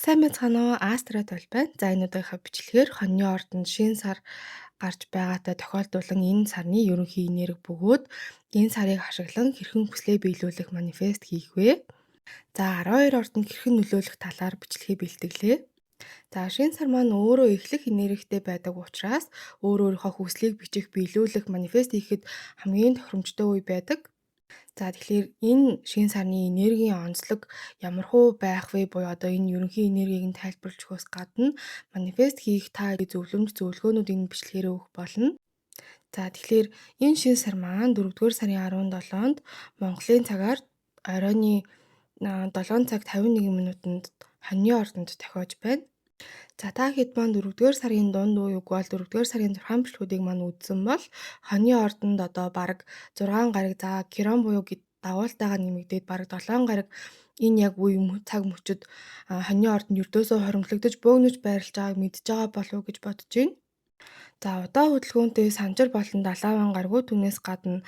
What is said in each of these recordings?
Сайн байцгаана уу? Астра тул байна. За, энэ удаагийнхаа бичлэгээр хоньны ордонд шинэ сар гарч байгаатай тохиолдуулан энэ сарны ерөнхий энерги бөгөөд энэ сарыг ашиглан хэрхэн хүслээ биелүүлэх манифест хийх вэ? За, 12 ордонд хэрхэн нөлөөлөх талаар бичлэгээ бэлтгэлээ. За, шинэ сар маань өөрөө эхлэх энергитэй байдаг учраас өөр өөрийнхөө хүслийг бичих, биелүүлэх, манифест хийхэд хамгийн тохиромжтой үе байдаг. За, тэгэхээр энэ шинэ сарны энергийн онцлог ямархуу байх вэ буюу одоо энэ ерөнхий энергийг нь тайлбарлаж өгөхөөс гадна манифест хийх та зөвлөмж, зөвлөгөөнүүд энэ бичлэгээр өгөх болно. За, тэгэхээр энэ шинэ сар маань 4-р сарын 17-нд Монголын цагаар оройн 7 цаг 51 минутанд хоньны ордонд тохиож байна. За, та хэд маань 4-р сарын дунд үе үгүй бол 4-р сарын 6 бичлэгүүдийг маань үзсэн бол хоньны ордонд одоо бараг 6 гараг, за, Херон буюу дагуултайгаа нэмэгдээд бараг 7 гараг энэ яг үе цаг мөчид хоньны ордонд ердөөсөө хоримтлагдаж, бөөгнөж байрлаж байгааг мэдж байгаа болов уу гэж бодож байна. За, удаа хөдөлгөөнтэй санжир болон далааван гаргүй, түүнээс гадна,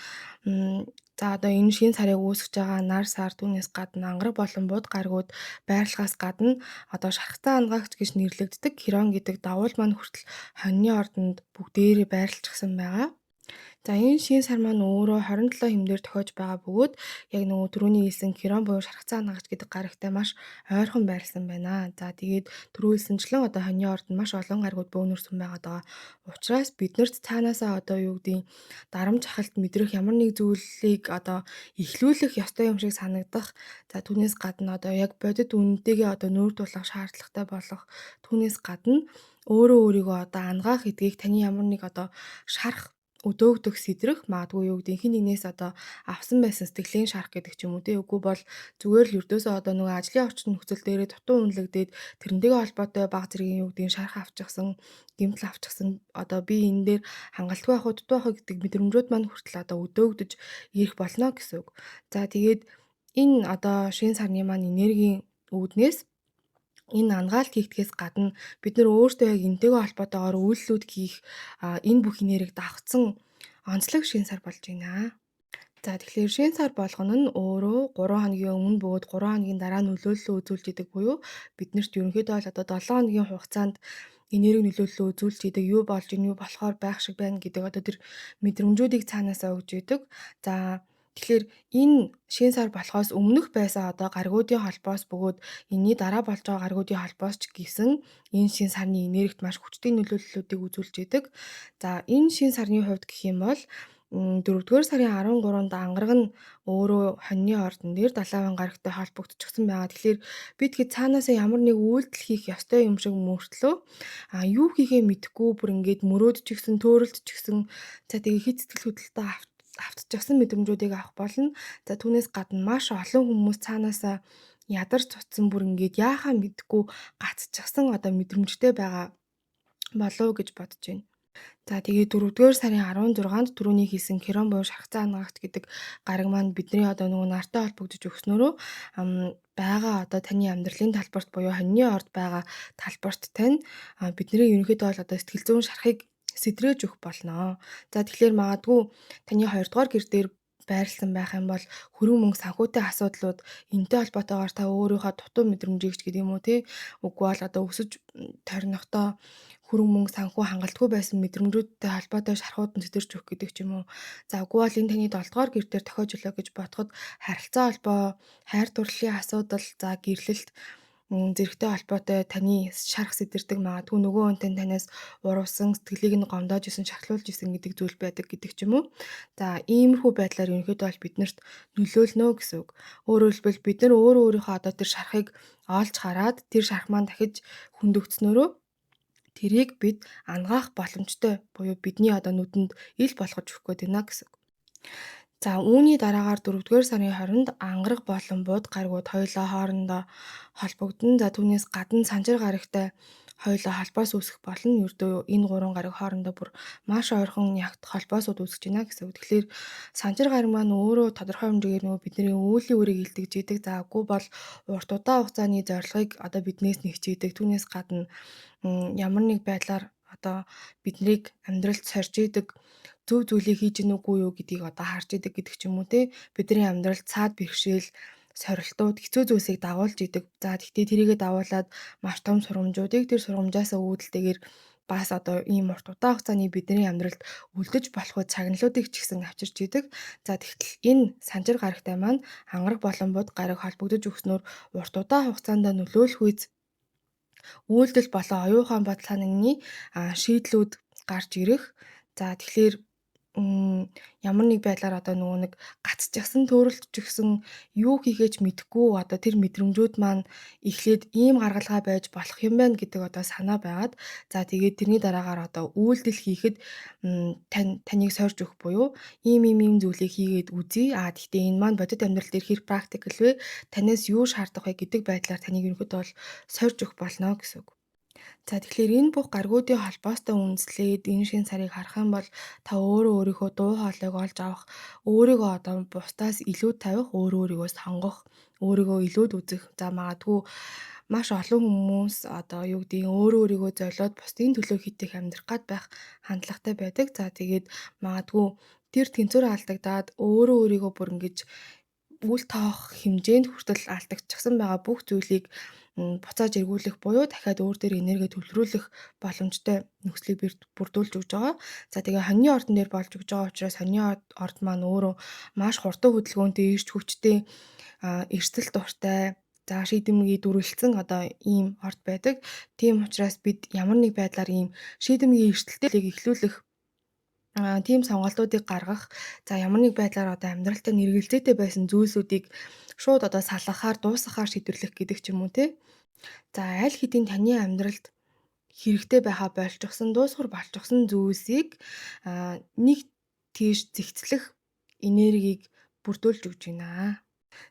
за, одоо энэ шинэ сарыг үүсгэж байгаа нар сар, түүнээс гадна ангараг болон буд гаргууд байрлахаас гадна одоо шархацсан ангаагч гэж нэрлэгддэг Херон гэдэг давуул маань хүртэл хоньны ордонд бүгдээрээ байрлалчихсан байгаа. За, энэ шинэ сар маань өөрөө 27 хэмдээр тохиож байгаа бөгөөд яг нөгөө түрүүний хэлсэн Херон буюу шархацсан ангаагч гэдэг гарагтай маш ойрхон байрлсан байна. За, тэгээд түрүү хэлсэнчлэн одоо хоньны ордонд маш олон гаригууд бөөнөрсөн байгаад байгаа учраас биднэрт цаанаасаа одоо юу гэдгийг дарамт шахалт мэдрэх, ямар нэг зүйлийг одоо эхлүүлэх ёстой юм шиг санагдах. За, түүнээс гадна одоо яг бодит үнэнтэйгээ одоо нүүр тулах шаардлагатай болох. Түүнээс гадна өөрөө өөрийгөө одоо ангаах гэдгийг таны ямар нэг одоо шарах өдөөгдөх, сэдрэх, магадгүй юу гэдэг хэн нэгнээс одоо авсан байсан сэтгэлийн шарах гэдэг ч юм уу, те, үгүй бол зүгээр л ердөөсөө одоо нөгөө ажлын орчин нөхцөл дээрээ дутуу үнэлэгдээд тэрнтэйгээ холбоотой баг зэргийн юу гэдгийг шарах авчихсан, гэмтэл авчихсан, одоо би энэ дээр хангалтгүй байх уу, дутуу байх уу гэдэг мэдрэмжүүд маань хүртэл одоо өдөөгдөж ирэх болно гэсэн үг. За, тэгээд энэ одоо шинэ сарны маань энергийн үүднээс энэ ангаалт хийгдэхээс гадна бид нар өөртөө яг энтэйгээ холбоотойгоор үйлдэлүүд хийх энэ бүх энергийг давхцсан онцлог шинэ сар болж байна. За, тэгэхээр шинэ сар болгоно нь өөрөө 3 хоногийн өмнө бөгөөд 3 хоногийн дараа нөлөөллөө үзүүлж идэг буюу биднэрт ерөнхийдөө бол одоо 7 хоногийн хугацаанд энерги нөлөөллөө үзүүлж идэг, юу болж ийн, юу болохоор байх шиг байна гэдэг одоо тэр мэдрэмжүүдийг цаанаасаа өгж идэг. За, тэгэхээр энэ шинэ сар болохоос өмнөх байсан одоо гаригуудын холбоос бөгөөд энэний дараа болж байгаа гаригуудын холбоос ч гэсэн энэ шинэ сарны энергит маш хүчтэй нөлөөллүүдийг үзүүлж идэг. За, энэ шинэ сарны хувьд гэх юм бол 4-р сарын 13-нд ангараг нь өөрөө хоньны ордон дээр далааван гарагтай холбогдчихсон байгаа. Тэгэхээр бид хэд цаанаасаа ямар нэг үйлдэл хийх ёстой юм шиг мөртлөө юу хийхээ мэдэхгүй бүр ингээд мөрөөдчихсэн, төөрөлдчихсэн, за, тэгээ хэд сэтгэл хөдлөлтөд автчихсан мэдрэмжүүдийг авах болно. За, түүнээс гадна маш олон хүмүүс цаанаасаа ядарч цуцсан, бүр ингээд яахаа мэдэхгүй гацчихсан одоо мэдрэмжтэй байгаа болов уу гэж бодож байна. За, тэгээд 4-р сарын 16-нд түрүүний хэлсэн Херон буюу шархацсан ангаагч гэдэг гараг маань бидний одоо нөгөө нартай холбогдож өгснөөрөө байгаа одоо таны амьдралын талбарт буюу хоньны орд байгаа талбарт тань бидний ерөнхийдөө бол одоо сэтгэл зүйн шарахыг сэтрээж өгөх болно. За, тэгэхээр магадгүй таны 2 дугаар гэр дээр байрлсан байх юм бол хөрөнгө мөнгө, санхүүтэй асуудлууд, энэтэй холбоотойгоор та өөрийнхөө дутуу мэдрэмжийг ч гэдэг юм уу, те, үгүй бол одоо өсөж торнохдоо хөрөнгө мөнгө, санхүү хангалтгүй байсан мэдрэмжүүдтэй холбоотой шархууд нь сэтэрч өгөх гэдэг ч юм уу. За, үгүй бол энэ таны 7 дугаар гэр дээр тохиож өглөө гэж бодоход харилцаа холбоо, хайр дурлалын асуудал, за, гэрлэлт зэрэгтэй холбоотой таны шарх сэтэрдэг, магадгүй нөгөө хүнтэй танаас уурвсан, сэтгэлийг нь гомдоож исэн, шархлуулж исэн гэдэг зүйл байдаг гэдэг ч юм уу. За, иймэрхүү байдлаар ерөнхийдөө бол биднэрт нөлөөлнө гэсэн үг. Өөрөөр хэлбэл, бид нар өөрөө өөрийнхөө одоо тэр шархыг олж хараад тэр шарх маань дахиж хөндөгдснөөрөө тэрийг бид ангаах боломжтой буюу бидний одоо нүдэнд ил болгож өгөх гээд байна гэсэн үг. За, үүний дараагаар 4-р сарын 20-нд ангараг болон буд гаригууд хоёулаа хоорондоо холбогдоно. За, түүнээс гадна санжир гарагтай хоёулаа холбоос үүсгэх болно. Ердөө энэ гурван гариг хоорондоо бүр маш ойрхон ягт холбоосууд үүсгэж байна гэсэн үг. Тэгэхээр санжир гараг маань өөрөө тодорхой хэмжээгээр нөгөө бидний үйлийн үрийг илтгэж идэг. За, үгүй бол урт удаан хугацааны зорилгыг одоо биднээс нэгчээдэг. Түүнээс гадна ямар нэг байдлаар одоо биднийг амьдралд сорж идэг, зөв зүйлийг хийж гин үгүй юу гэдгийг одоо харж идэг гэдэг ч юм уу, те, бидний амьдралд цаад бэрхшээл сорилтууд, хэцүү зүйлсийг дагуулж идэг. За тэгтээ тэрийгэ дагуулад маш том сургамжуудыг тэр сургамжаасаа үүдэлтэйгээр бас одоо ийм урт удаан хугацааны бидний амьдралд үлдэж болох үе цагналуудыг ч гэсэн авчирч идэг. За тэгтэл энэ санчир гарагтай маань ангараг болон буд гараг холбогдож өгснөөр урт удаан хугацаанд нөлөөлөх үе үйлдэл болон оюун ухаан бодлооны шийдлүүд гарч ирэх. За тэгэхээр ямар нэг байдлаар одоо нөгөө нэг гацчихсан, төөрөлдчихсөн, юу хийхээ ч мэдэхгүй одоо тэр мэдрэмжүүд маань эхлээд ийм гаргалгаа байж болох юм байна гэдэг одоо санаа байгаад, за тэгээд тэрний дараагаар одоо үйлдэл хийхэд таныг сорж өгөх буюу ийм ийм ийм зүйлийг хийгээд үзье. А тэгтээ энэ маань бодит амьдрал дээр хэр practical вэ? Танаас юу шаардах вэ гэдэг байдлаар таныг ерөнхийдөө бол сорж өгөх болно гэсэн үг. За тэгэхээр энэ бүх гаригуудын холбоостой үндэслээд энэ шинэ сарыг харах юм бол та өөрөө өөрийнхөө дуу хоолойг олж авах, өөрийгөө одоо бусдаас илүү тавих, өөрөө өөрийгөө сонгох, өөрийгөө илүүд үзэх. За магадгүй маш олон хүмүүс одоо юу гэдгийг өөрөө өөрийгөө золиод бусдын төлөө хит их амьдрах гад байх хандлагатай байдаг. За тэгээд магадгүй тэр тэнцвэр алдагдаад өөрөө өөрийгөө бүр ингэж үл тоох хэмжээнд хүртэл алдагдчихсан байгаа бүх зүйлийг буцааж эргүүлэх буюу дахиад өөр дээр энерги төвлөрүүлэх боломжтой нөхцөлийг бүрдүүлж өгч байгаа. За тэгээ хоньны ордон дээр болж өгч байгаа учраас хоньны орд маань өөрөө маш хурдан хөдөлгөөнтэй, ирч хүчтэй, эрсдэл дуртай, за шийдэмгий дүрэлтсэн одоо ийм орд байдаг. Тийм учраас бид ямар нэг байдлаар ийм шийдэмгий эрсдэлтэйг эхлүүлэх тийм сонголтуудыг гаргах, за ямар нэг байдлаар одоо амьдралтай нэргэлзээтэй байсан зүйлсүүдийг шууд одоо салгахаар, дуусгахаар шийдвэрлэх гэдэг ч юм уу те. За аль хэдийн таны амьдралд хэрэгтэй байхаа больчихсон, дуусгар болчихсон зүйлсийг нэг тийш зэгцлэх энергийг бүрдүүлж өгч байна.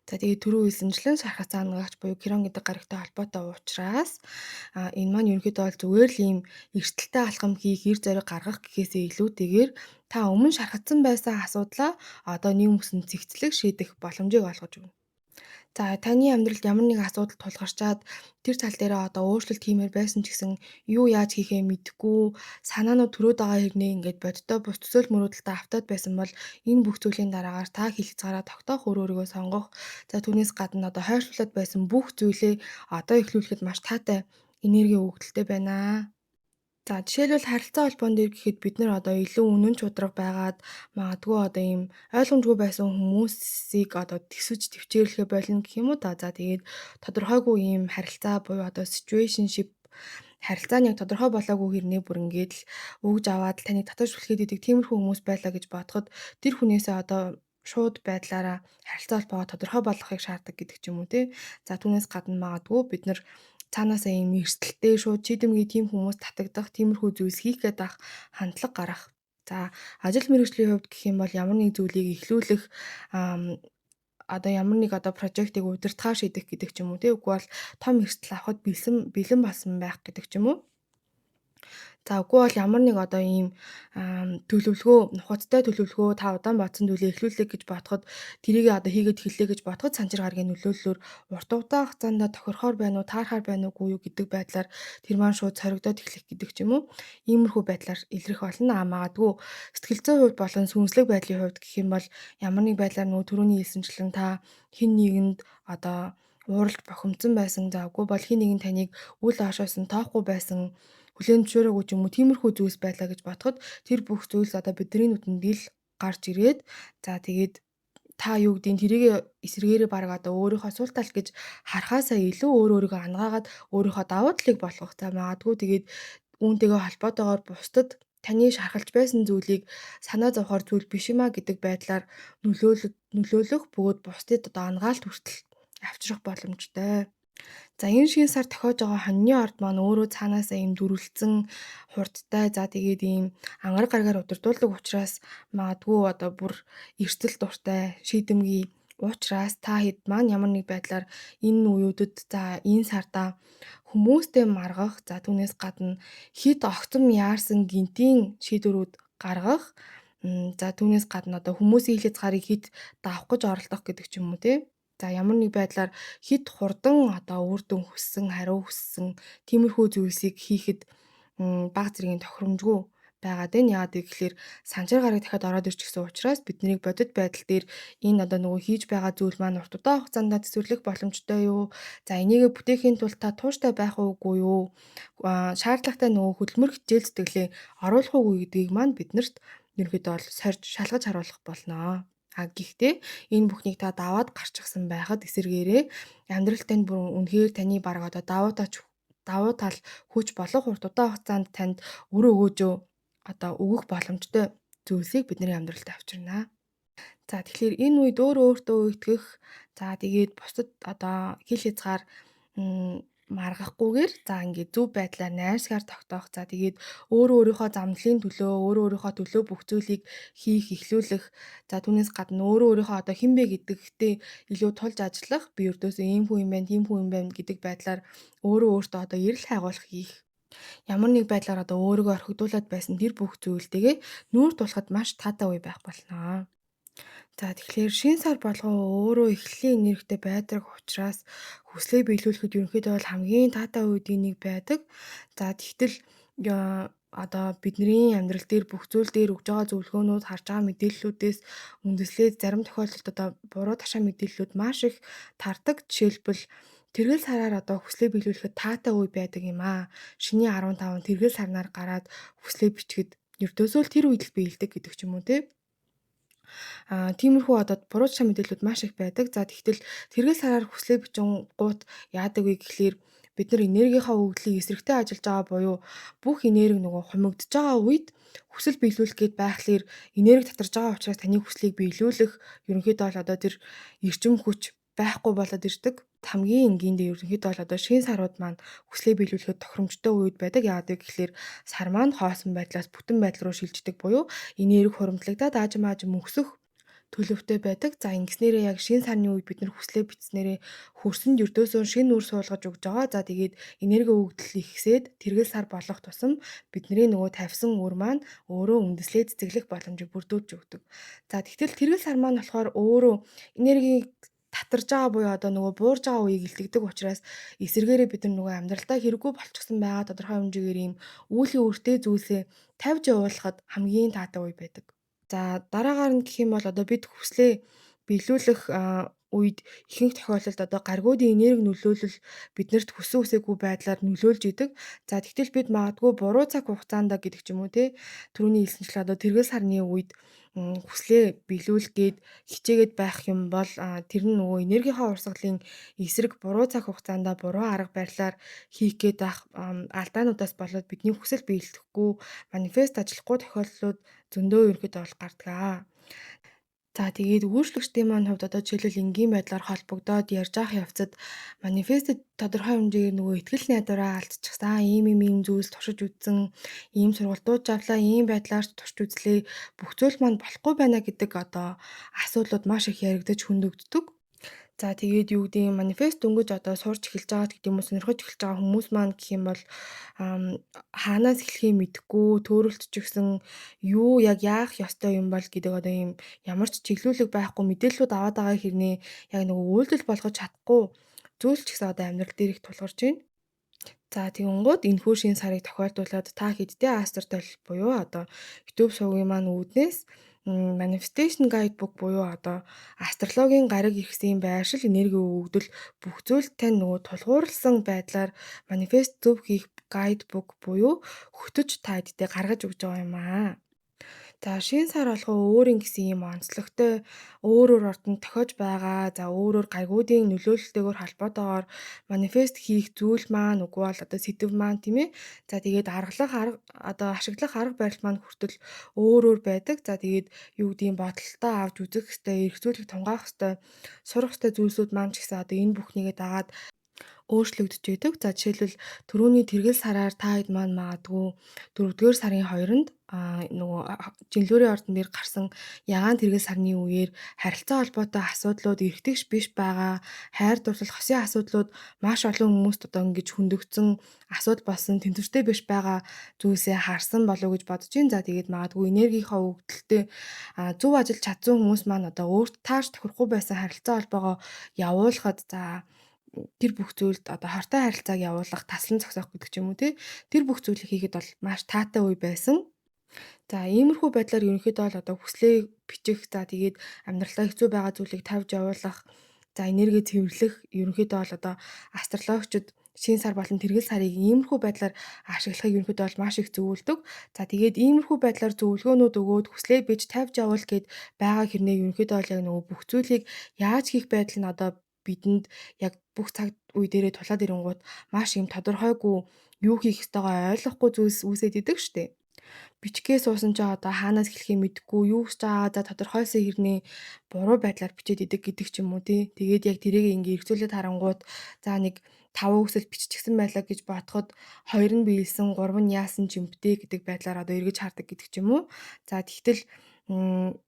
За тэгээд түрүү хэлсэнчлэн шархах ангагч буюу Херон гэдэг гаригтай холбоотой учраас энэ маань ерөнхийдөө бол зүгээр л ийм эрсдэлтэй алхам хийх, эр зориг гаргах гэхээсээ илүүтэйгээр та өмнө шархагдсан байсан асуудлаа одоо нэг мөсөн зэгцлэх, шийдэх боломжийг олгож өгнө. За таны амьдралд ямар нэгэн асуудал тулгарчаад тэр тал дээрээ одоо өөрчлөлт хиймээр байсан ч гэсэн юу яаж хийхээ мэдэхгүй, санаанууд төрөөд байгаа хэрнээ ингээд бодиттой бус төсөөл мөрөөдөлтөд автаад байсан бол энэ бүх зүйлийн дараагаар та хил хязгаараа тогтоох, өөр өөрийгөө сонгох, за түүнээс гадна одоо хойшлуулад байсан бүх зүйлээ одоо эхлүүлэхэд маш таатай энерги өгөгдөлтэй байна. За жишээлбэл харилцаа холбоон дээр гэхэд бид нар одоо илүү үнэн чудраг байгаад магадгүй одоо ийм ойлгомжгүй байсан хүмүүсийг одоо төсөж төвчээрлэхээ болно гэх юм уу та. За тэгээд тодорхойгүй ийм харилцаа буюу одоо situationship харилцаа нь яг тодорхой болоогүй хэрнээ бүр ингээд л өгж аваад л таныг татаж түлхээд идэг тиймэрхүү хүмүүс байлаа гэж бодоход тэр хүнээсээ одоо шууд байдлаараа харилцаа холбоогоо тодорхой болгохыг шаарддаг гэдэг ч юм уу те. За түүнээс гадна магадгүй бид нар цаанаасаа ийм эрсдэлтэй шууд шийдэмгий тийм хүмүүс татагдах, тиймэрхүү зүйлс хийх гээд ах хандлага гарах. За ажил мэргэжлийн хувьд гэх юм бол ямар нэг зүйлийг эхлүүлэх, одоо ямар нэг одоо project ыг удирдахаар шийдэх гэдэг ч юм уу тий. Үгүй бол том эрсдэл авахад бэлсэн бэлэн болсон байх гэдэг ч юм уу. За үгүй бол ямар нэг одоо ийм төлөвлөгөө, нухацтай төлөвлөгөө та удаан бодсон зүйлээ эхлүүлэх гэж бодоход тэрийг одоо хийгээд эхэллээ гэж бодоход санчир гарагийн нөлөөллөөр урт удаан хугацаанд тохирохоор байна уу, таарахаар байна уугүй юу гэдэг байдлаар тэр маань шууд соригдоод эхлэх гэдэг ч юм уу. Иймэрхүү байдлаар илрэх болно. А магадгүй сэтгэл зүйн хувьд болон сүнслэг байдлын хувьд гэх юм бол ямар нэг байдлаар нөгөө түрүүний хэлсэнчлэн та хэн нэгэнд одоо ууралж бохимдсон байсан. За үгүй бол хэн нэгэн таныг үл ойшоосон, тоохгүй байсан, хүлээн зөвшөөрөөгүй ч юм уу тиймэрхүү зүйлс байлаа гэж бодоход тэр бүх зүйлс одоо бидний нүдэнд ил гарч ирээд, за тэгээд та юу гэдгийг тэрийг эсрэгээрээ баг одоо өөрийнхөө сул тал гэж харахаасаа илүү өөр өөрийгөө ангаагаад өөрийнхөө давуу талыг болгох. За магадгүй тэгээд үүнтэйгээ холбоотойгоор бусдад таны шархалж байсан зүйлийг санаа зовхоор зүйл биш юм а гэдэг байдлаар нөлөөлөх бөгөөд бусдад одоо ангаалт хүртэл авчрах боломжтой. За энэ шинэ сар тохиож байгаа хоньны орд маань өөрөө цаанаасаа ийм дүрвэлцэн хурдтай, за тэгээд ийм ангараг гарагаар удирдуулдаг учраас магадгүй одоо бүр эрсдэл дуртай, шийдэмгий учраас та хэд маань ямар нэг байдлаар энэ үеүүдэд, за энэ сардаа хүмүүстэй маргах, за түүнээс гадна хэд огцом яарсан гэнтийн шийдвэрүүд гаргах, за түүнээс гадна одоо хүмүүсийн хил хязгаарыг хэд давах гэж оролдох гэдэг ч юм уу те. За ямар нэг байдлаар хэд хурдан одоо үр дүн хүссэн, хариу хүссэн тиймэрхүү зүйлсийг хийхэд бага зэргийн тохиромжгүй Байгаад байна. Яагаад гэвэл санчир гараг дахиад ороод ирчихсэн учраас биднийг бодит байдал дээр энэ одоо нөгөө хийж байгаа зүйл маань урт удаан хугацаанд төсвөрлөх боломжтой юу? За, энийгээ бүтээхийн тулд та тууштай байх уугүй юу? Шаардлагатай нөгөө хөдөлмөр, хичээл зүтгэлээ оруулах уугүй гэдгийг маань биднэрт ерөнхийдөө бол сорж шалгаж харуулах болно. А гэхдээ энэ бүхнийг та даваад гарчихсан байхад эсэргээрээ амьдрал танд бүр үнэхээр таны бараг одоо давуу тал, хүч болох урт удаан хугацаанд танд өрөө өгөөжөө одоо өгөх боломжтой зүйлсийг бидний амьдралд авчирна. За, тэгэхээр энэ үед өөрөө өөртөө итгэх, за тэгээд бусдад одоо хил хязгаар маргахгүйгээр, за ингээд зөв байдлаар найрсгаар тогтоох, за тэгээд өөрөө өөрийнхөө замналын төлөө, өөрөө өөрийнхөө төлөө бүх зүйлийг хийх, эхлүүлэх, за түүнээс гадна өөрөө өөрийнхөө одоо хэн бэ гэдэгтээ илүү тулж ажиллах, би ердөөсөө ийм хүн юм байна, тийм хүн юм байна гэдэг байдлаар өөрөө өөртөө одоо эрэл хайгуулах хийх, ямар нэг байдлаар одоо өөрийгөө орхигдуулаад байсан тэр бүх зүйлтэйгээ нүүр тулахад маш таатай үе байх болно. За, тэгэхээр шинэ сар болгон өөрөө эхлэлийн энергитэй байдаг учраас хүслээ биелүүлэхэд ерөнхийдөө бол хамгийн таатай үеийн нэг байдаг. За, тэгтэл одоо бидний амьдрал дээр бүх зүйл дээр өгж байгаа зөвлөгөөнүүд, харж байгаа мэдээллүүдээс үндэслээд зарим тохиолдолд одоо буруу ташаа мэдээллүүд маш их тардаг. Жишээлбэл, тэргэл сараар одоо хүслээ биелүүлэхэд таатай үе байдаг юм аа. Шинийн 15 тэргэл сарнаар гараад хүслээ бичгэд ердөөсөө л тэр үед л биелдэг гэдэг ч юм уу, те. Тиймэрхүү одоо буруу ташаа мэдээллүүд маш их байдаг. За, тэгтэл тэргэл сараар хүслээ бичингуут яадаг вэ гэхлээр бид нар энергийнхаа өгөгдлийг эсрэгтэй ажиллаж байгаа буюу бүх энерги нөгөө хумигдж байгаа үед хүсэл биелүүлэх гээд байхлаар энерги татарж байгаа учраас таны хүслийг биелүүлэх ерөнхийдөө бол одоо тэр эрчим хүч байхгүй болоод ирдэг. Хамгийн энгийн дээр ерөнхийдөө бол одоо шинэ сарууд маань хүслээ биелүүлэхэд тохиромжтой үед байдаг. Яагаад вэ гэхлээр сар маань хоосон байдлаас бүтэн байдал руу шилждэг буюу энерги хуримтлагдаад аажим аажим өсөх төлөвтэй байдаг. За, ингэснээрээ яг шинэ сарны үед бид нар хүслээ бичснээрээ хөрсөнд ердөөсөө шинэ нүүр суулгаж өгж байгаа. За, тэгээд энерги өгөгдөл ихсээд тэргэл сар болох тусам бидний нөгөө тавьсан үр маань өөрөө үндэслээ цэцэглэх боломжийг бүрдүүлж өгдөг. За, тэгтэл тэргэл сар маань болохоор өөрөө энергийг татарж байгаа буюу одоо нөгөө буурж байгаа үеийг илтгэдэг учраас эсрэгээрээ бид нар нөгөө амьдралдаа хэрэггүй болчихсон байгаа тодорхой хэмжээгээр ийм үүлийн үртэй зүйлсээ тавьж явуулахад хамгийн таатай үе байдаг. За, дараагаар нь гэх юм бол одоо бид хүслээ биелүүлэх үед ихэнх тохиолдолд одоо гаригуудын энерги нөлөөлөл биднэрт хүссэн хүсээгүй байдлаар нөлөөлж идэг. За, тэгтэл бид магадгүй буруу цаг хугацаанд гэдэг ч юм уу, те, түрүүний хэлсэнчлэн одоо тэргэл сарны үед хүслээ биелүүлэх гээд хичээгээд байх юм бол тэр нь нөгөө энергийнхаа урсгалын эсрэг буруу цаг хугацаанд буруу арга барилаар хийх гээд байх алдаануудаас болоод бидний хүсэл биелэхгүй, манифест ажиллахгүй тохиолдлууд зөндөө ерөнхийдөө бол гардаг. За, тэгээд үйлчлэгчдийн маань хувьд одоо жишээлбэл энгийн байдлаар холбогдоод ярьж авах явцад манифестэд тодорхой хэмжээгээр нөгөө итгэл найдвараа алдчихсан, ийм ийм ийм зүйлс туршиж үзсэн, ийм сургалтууд авлаа, ийм байдлаар ч турш үзлээ, бүх зүйл маань болохгүй байна гэдэг одоо асуудлууд маш их яригдаж хөндөгддөг. За, тэгээд юу гэдгийг манифест дөнгөж одоо сурч эхэлж байгаа ч гэдэг юм уу, сонирхож эхэлж байгаа хүмүүс маань гэх юм бол хаанаас эхлэхээ мэдэхгүй, төөрөлдчихсөн, юу яг яах ёстой юм бол гэдэг одоо ийм ямар ч чиглүүлэг байхгүй, мэдээллүүд аваад байгаа хэрнээ яг нөгөө үйлдэл болгож чадахгүй зүйл ч гэсэн одоо амьдрал дээр их тулгарч байна. За, тэгэнгүүт энэхүү шинэ сарыг тохиолдуулаад та хэдтэй Астр толь буюу одоо YouTube сувгийн маань үүднээс Manifestation Guidebook буюу одоо астрологийн гариг эргэсийн байршил, энерги өгөгдөл, бүх зүйл тань нөгөө тулгуурласан байдлаар манифест зөв хийх guidebook буюу хөтөч та хэдтэй гаргаж өгч байгаа юм аа. За, шинэ сар болгон өөрийн гэсэн ийм онцлогтой өөр өөр ордонд тохиож байгаа. За, өөр өөр гаригуудын нөлөөлөлтөөр холбоотойгоор манифест хийх зүйл маань үгүй бол одоо сэдэв маань, тийм ээ. За, тэгээд аргалах арга, одоо ашиглах арга барил маань хүртэл өөр өөр байдаг. За, тэгээд юу гэдгийг бодолтой авч үзэх хэвээр, эргцүүлэх, тунгаах хэвээр, сурах хэвээр зүйлсүүд маань ч гэсэн одоо энэ бүхнийгээ дагаад өөрчлөгдөж байдаг. За, жишээлбэл, түрүүний тэргэл сараар та хэд маань магадгүй 4-р сарын 2-нд нөгөө жинлүүрийн ордон дээр гарсан ягаан тэргэл сарны үеэр харилцаа холбоотой асуудлууд, эргэтгэж биш байгаа хайр дурлал, хосын асуудлууд маш олон хүмүүст одоо ингэж хөндөгдсөн асуудал болсон, тэнцвэртэй биш байгаа зүйлсээ харсан болов уу гэж бодож байна. За, тэгээд магадгүй энергийнхаа өгөгдөлтэй зөв ажиллаж чадсан хүмүүс маань одоо өөрт тааш тохирохгүй байсан харилцаа холбоогоо явуулахад, за тэр бүх зүйлд одоо хортой харилцааг явуулах, таслан зогсоох гэдэг ч юм уу, тий. Тэр бүх зүйлийг хийхэд бол маш таатай үе байсан. За, иймэрхүү байдлаар ерөнхийдөө бол одоо хүслээ бичих, за тэгээд амьдралдаа хэцүү байгаа зүйлийг тавьж явуулах, за энерги цэвэрлэх ерөнхийдөө бол одоо астрологчид шинэ сар болон тэргэл сарыг иймэрхүү байдлаар ашиглахыг ерөнхийдөө бол маш их зөвлөдөг. За, тэгээд иймэрхүү байдлаар зөвлөгөөнүүд өгөөд хүслээ бич тавьж явуул гэд байгаа хэрнээ ерөнхийдөө бол яг нөгөө бүх зүйлийг яаж хийх байдал нь одоо бидэнд яг бүх цаг үе дээрээ тулаад ирэнгуут маш юм тодорхойгүй, юу хийх ёстойгоо ойлгохгүй зүйлс үүсээд идэг штээ. Бичгээ суусан чи одоо хаанаас эхлэхээ мэдэхгүй, юу гэж байгаа за тодорхойлсон хэрнээ буруу байдлаар бичээд идэг гэдэг ч юм уу тий. Тэгээд яг тэрийг ингээ эргцүүлээд харангуут за нэг 5 үсэл биччихсэн байлаа гэж бодоход 2 нь биелсэн, 3 нь яасан ч юм бтэ гэдэг байдлаар одоо эргэж хардаг гэдэг ч юм уу. За, тэгтэл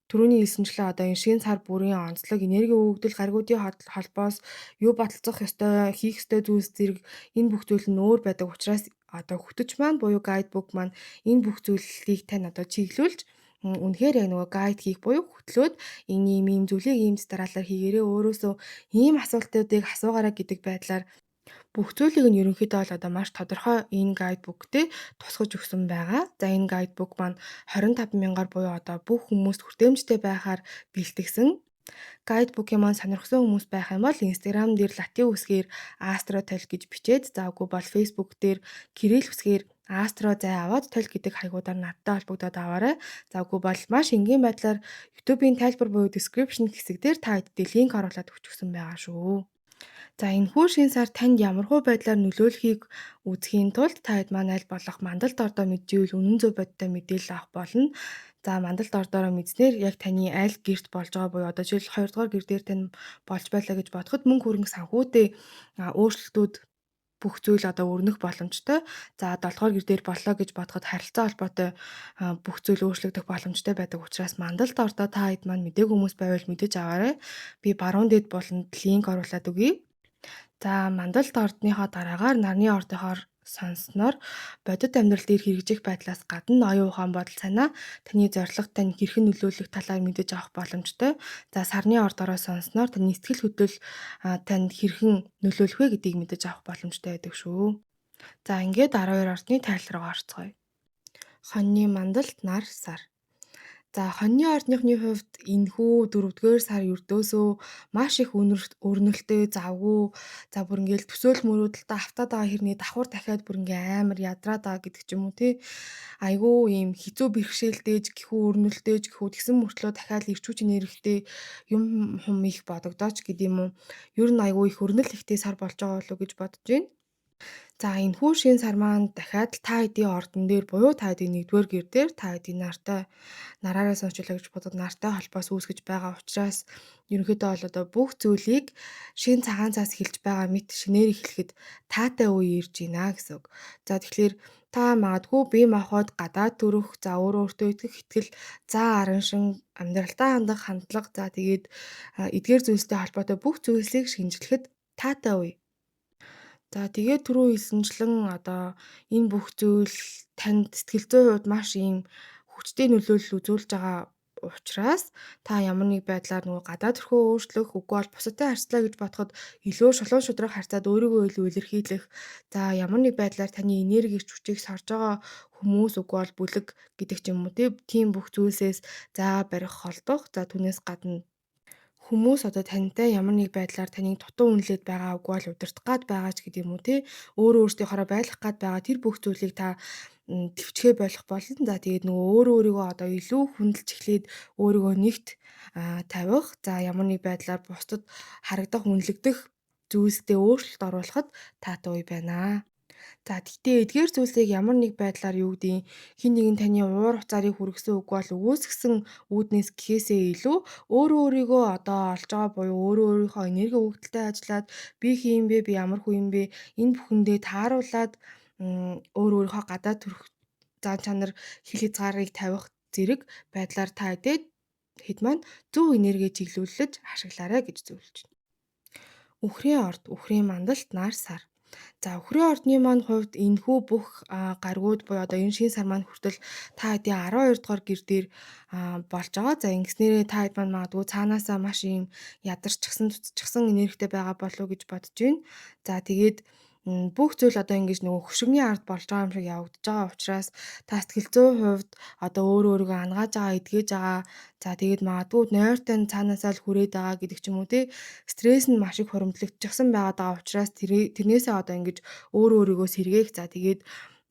түрүүний хэлсэнчлэн одоо энэ шинэ сар бүрийн онцлог энерги өгөгдөл, гаригуудын холбоос юу баталцах ёстой, хийх ёстой зүйлс зэрэг энэ бүх зүйл нь өөр байдаг учраас одоо хөтөч маань буюу guidebook маань энэ бүх зүйлийг тань одоо чиглүүлж, үнэхээр яг нөгөө guide хийх буюу хөтлөөд энэ ийм ийм зүйлийг ийм дараалал хийгээрээ, өөрөөсөө ийм асуултуудыг асуугаарай гэдэг байдлаар бүх зүйлийг нь ерөнхийдөө бол одоо маш тодорхой энэ guidebook дээр тусгаж өгсөн байгаа. За, энэ guidebook маань 25 мянгаар буюу одоо бүх хүмүүст хүртээмжтэй байхаар бэлтгэсэн. Guidebook-ийн маань сонирхсан хүмүүс байх юм бол Instagram дээр латин үсгээр Astro Tol гэж бичээд, за үгүй бол Facebook дээр кирилл үсгээр Astro зай аваад Tol гэдэг хаягуудаар надтай холбогдоод аваарай. За, үгүй бол маш энгийн байдлаар YouTube-ийн тайлбар буюу description хэсэг дээр та хэдтэй линк оруулаад өгчихсөн байгаа шүү. За, энэхүү шинэ сар танд ямархуу байдлаар нөлөөлөхийг үзэхийн тулд та хэд маань аль болох мандалд ордоо мэджээвэл үнэн зөв бодиттой мэдээлэл авах болно. За, мандалд ордоороо мэдснээр яг таны аль гэрт болж байгаа буюу одоо жишээл 2 дугаар гэр дээр тань болж байлаа гэж бодоход мөнгө хөрөнгө санхүүтэй өөрчлөлтүүд бүх зүйл одоо өрнөх боломжтой. За, 7 дугаар гэр дээр боллоо гэж бодоход харилцаа холбоотой бүх зүйл өөрчлөгдөх боломжтой байдаг учраас мандалд ордоо та хэд маань мдээгүй хүмүүс байвал мэдэж аваарай. Би баруун дэд болонд линк оруулаад өгье. За, мандалд ордныхоо дараагаар нарны ордынхоор сонссноор бодит амьдрал дээр хэрэгжих байдлаас гадна оюун ухаан, бодол санаа таны зорилго, тань хэрхэн нөлөөлөх талаар мэдэж авах боломжтой. За, сарны ордороо сонссноор таны сэтгэл хөдлөл танд хэрхэн нөлөөлөх вэ гэдгийг мэдэж авах боломжтой байдаг шүү. За, ингээд 12 ордны тайл руу орцгоё. Хоньны мандалд нар сар. За, хоньны ордныхны хувьд энэхүү 4-р сар ердөөсөө маш их өрнөлтөө завгүй, за бүр ингээл төсөөл мөрөөдөлтөө автаад байгаа хэрний давхар дахиад бүр ингээ амар ядраад байгаа гэдэг ч юм уу тий. Айгүй ийм хэцүү бэрхшээлтэй ч гэхүү, өрнөлтөө ч гэхүү, тэгсэн мөртлөө дахиад эрч хүч энергитэй юм хум их бодогдооч гэдэг юм уу. Ер нь айгүй их өрнөл ихтэй сар болж байгаа болов уу гэж бодож байна. За, энэхүү шинэ сар маань дахиад л та хэдийн ордон дээр буюу та хэдийн 1-р гэр дээр та хэдийн нартай, нараараа сонсчлаа гэж бодоод нартай холбоос үүсгэж байгаа учраас ерөнхийдөө бол одоо бүх зүйлийг шинэ цагаан цаас эхэлж байгаа мэт шинээр эхлэхэд таатай үе ирж байна гэсэн үг. За, тэгэхээр та магадгүй бие махбод, гадаад төрөх, за өөрөө өөртөө итгэх итгэл, за араншин амьдралдаа хандах хандлага, за тэгээд эдгээр зүйлстэй холбоотой бүх зүйлсийг шинжлэхэд таатай үе. За, тэгээд түрүү хэлсэнчлэн одоо энэ бүх зүйл танд сэтгэл зүйн хувьд маш ийм хүчтэй нөлөөлөл үзүүлж байгаа учраас та ямар нэг байдлаар нөгөө гадаад төрхөө өөрчлөх, үгүй бол бусадтай харьцлаа гэж бодоход илүү шулуун шударга харьцаад өөрийгөө илүү илэрхийлэх, за ямар нэг байдлаар таны энерги, эрч хүчийг сорж байгаа хүмүүс, үгүй бол бүлэг гэдэг ч юм уу тийм бүх зүйлсээс за барих, холдох, за түүнээс гадна хүмүүс одоо тантай ямар нэг байдлаар таныг дутуу үнэлээд байгаа, үгүй бол удирдах гад байгаа ч гэдэг юм уу тий, өөрөө өөрсдийнхоороо байлгах гад байгаа тэр бүх зүйлийг та төвчгээ болох болно. За, тэгээд нөгөө өөрөө өөрийгөө одоо илүү хүндэлж эхлээд өөрийгөө нэгт тавих, за ямар нэг байдлаар бусдад харагдах, үнэлэгдэх зүйлсдээ өөрчлөлт оруулахад таатай үе байна. За, гэхдээ эдгээр зүйлсийг ямар нэг байдлаар юу гэдгийг хэн нэгэн таны уур уцаарыг хүргэсэн, үгүй бол үүсгэсэн үүднээс гэхээсээ илүү өөрөө өөрийгөө одоо олж байгаа буюу өөрөө өөрийнхөө энерги өгөгдөлтэй ажиллаад би хэн юм бэ, би ямар хүн юм бэ, энэ бүхэндээ тааруулаад өөрөө өөрийнхөө гадаад төрөх зан чанар, хил хязгаарыг тавих зэрэг байдлаар та хэд маань зөв энерги чиглүүлж ашиглаарай гэж зөвлөж байна. Үхрийн орд, үхрийн мандалт, нар сар. За, үхрийн ордны маань хувьд энэхүү бүх гаригууд буюу одоо энэ шинэ сар маань хүртэл та хэдийн 12 дугаар гэр дээр болж байгаа. За, ингэснээрээ та хэд маань магадгүй цаанаасаа маш ийм ядарчихсан, цуцчихсан энергитэй байгаа болов уу гэж бодож байна. За, тэгээд Бүх зүйл одоо ингэж нөгөө хөшигний ард болж байгаа юм шиг явагдаж байгаа учраас та сэтгэл зүйн хувьд одоо өөрөө өөрийгөө ангааж байгаа, эдгэж байгаа. За тэгээд магадгүй нойртой нь цаанаасаа л хүрээд байгаа гэдэг ч юм уу те. Стресс нь маш их хуримтлагдчихсан байгаад байгаа учраас тэрнээсээ одоо ингэж өөрөө өөрийгөө сэргээх. За тэгээд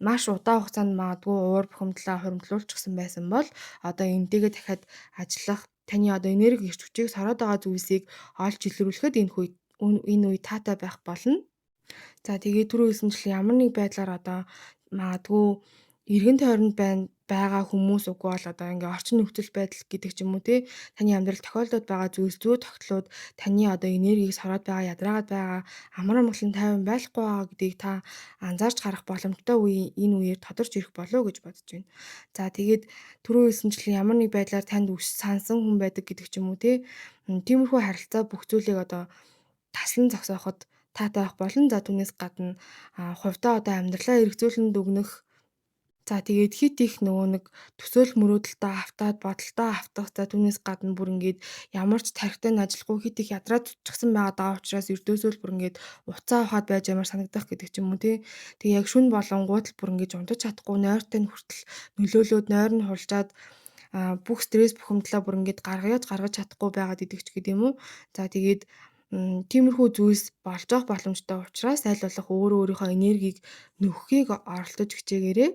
маш удаан хугацаанд магадгүй уур бухимдлаа хуримтлуулчихсан байсан бол одоо энтэйгээ дахиад ажиллах, таны одоо энерги эрч хүчийг сороод байгаа зүйлсийг олж илрүүлэхэд энэ үе таатай байх болно. За тэгээд түрүү хэлсэнчлэн ямар нэг байдлаар одоо магадгүй эргэн тойронд байна байгаа хүмүүс үгүй бол одоо ингээ орчин нөхцөл байдал гэдэг ч юм уу те, таны амьдрал тохиолдоод байгаа зүйлс, зүй тогтлууд таны одоо энергийг сороод байгаа, ядраагаад байгаа, амар амгалан тайван байхгүй байгаа гэдгийг та анзаарч харах боломжтой үе энэ үеэр тодорч ирэх болов уу гэж бодож байна. За тэгээд түрүү хэлсэнчлэн ямар нэг байдлаар танд үс сансан хүн байдаг гэдэг ч юм уу те, тиймэрхүү харилцаа бүх зүйлийг одоо таслан зогсооход таатай байх болно. За түүнээс гадна хувьдаа одоо амьдралаа эргцүүлэн дүгнэх. За тэгээд хит их нөгөө нэг төсөөл мөрөөдөлтөө автаад, бодолтоо автах, за түүнээс гадна бүр ингээд ямар ч тархитай нь ажиллахгүй хит их ядраад цуцчихсан байгаад байгаа учраас ердөөсөө л бүр ингээд уцаа ухаад байж ямар санагдах гэдэг ч юм уу тий. Тэгээ яг шүн болонгууд л бүр ингээд унтаж чадахгүй нойртой нь хүртэл нөлөөлөөд нойр нь хулжаад бүх стресс бухимдлаа бүр ингээд гаргаж чадахгүй байгаад идэх ч гэдэг юм уу. За тэгээд тиймэрхүү зүйлс болж явах боломжтой учраас аль болох өөрөө өөрийнхөө энергийг нөхөхийг оролдож хичээгээрэй.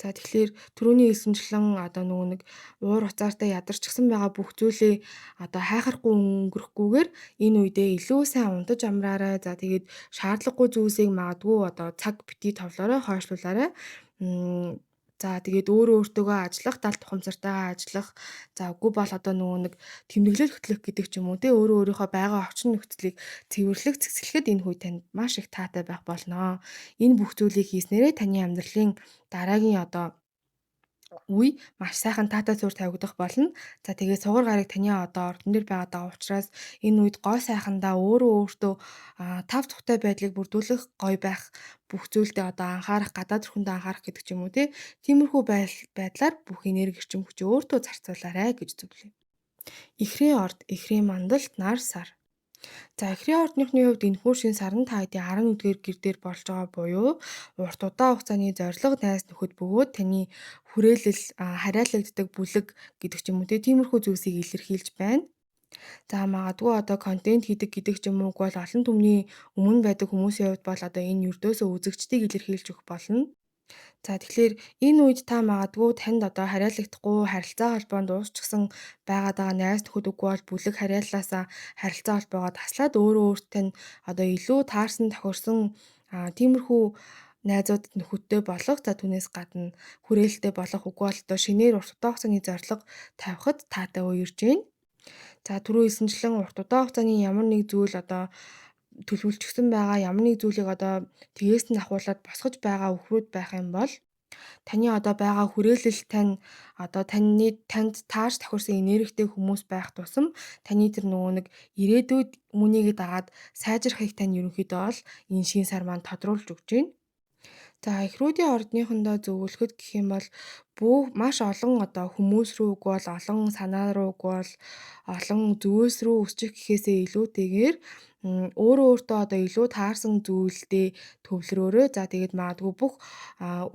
За тэгэхээр түрүүний хэлсэнчлэн одоо нөгөө нэг уур уцаартай ядарчихсан байгаа бүх зүйлээ одоо хайхрахгүй өнгөрөхгүйгээр энэ үедээ илүү сайн унтаж амраарай. За тэгээд шаардлагагүй зүйлсийг магадгүй одоо цаг битгий товлоорой, хойшлуулаарай. За тэгээд өөрөө өөртөөгөө ажиллах, далд ухамсартайгаа ажиллах. За үгүй бол одоо нөгөө нэг тэмдэглэл хөтлөх гэдэг ч юм уу те, өөрөө өөрийнхөө байгаа орчин нөхцөлийг цэвэрлэх, цэцгэлэхэд энэ үе танд маш их таатай байх болно. Энэ бүх зүйлийг хийснээрээ таны амьдралын дараагийн одоо үе маш сайхан таатай суурь тавигдах болно. За тэгээд сугар гарыг таны одоо ордон дээр байгаад байгаа учраас энэ үед гоо сайхандаа өөрөө өөртөө тав тухтай байдлыг бүрдүүлэх, гоё байх бүх зүйлдээ одоо анхаарах, гадаад өрхөндөө анхаарах гэдэг ч юм уу тий. Тиймэрхүү байдлаар бүх энерги эрчим хүчээ өөртөө зарцуулаарай гэж зөвлөе. Эхрийн орд, эхрийн мандалд нар сар. За эхрийн ордныхны хувьд энэхүү шин сар нь та хэдийн 11-р гэр дээр болж байгаа буюу урт удаан хугацааны зорилго, найз нөхөд бөгөөд таны хүрээлэл, харьяалагддаг бүлэг гэдэг ч юм уу тиймэрхүү зүйлсийг илэрхийлж байна. За магадгүй одоо контент хийдэг гэдэг ч юм уу бол олон түмний өмнө байдаг хүмүүсийн хувьд бол одоо энэ ердөөсөө үзэгчдийг илэрхийлж өгөх болно. За тэгэхээр энэ үед та магадгүй танд одоо харьяалагдахгүй харилцаа холбоонд дуусчихсан байгаад байгаа найз нөхөд үгүй бол бүлэг харьяаллаасаа харилцаа холбоогоо таслаад өөрөө өөртөө нь одоо илүү таарсан тохирсон тиймэрхүү найзууд нөхөдтэй болох, за түүнээс гадна хүрээлэлтэй болох үгүй бол одоо шинээр урт удаан хугацааны зорилго тавихад таатай үе ирж байна. За түрүү хэлсэнчлэн урт удаан хугацааны ямар нэг зүйл одоо төлөвлөчихсөн байгаа, ямар нэг зүйлийг одоо тэгээс нь ахуулаад босгож байгаа өхрүүд байх юм бол таны одоо байгаа хүрээлэл тань одоо танд таарч тохирсон энергитэй хүмүүс байх тусам таны тэр нөгөө нэг ирээдүйд үүнийгээ дагаад сайжрахыг тань ерөнхийдөө бол энэ шин сар маань тодруулж өгч байна. За эхрүүдийн ордныхондоо зөвлөхөд гэх юм бол бүх маш олон одоо хүмүүс рүү үгүй бол олон санаа руу үгүй бол олон зүйлс рүү өсчих гэхээсээ илүүтэйгээр өөрөө өөртөө одоо илүү таарсан зүйлдээ төвлөрөөрэй. За тэгээд магадгүй бүх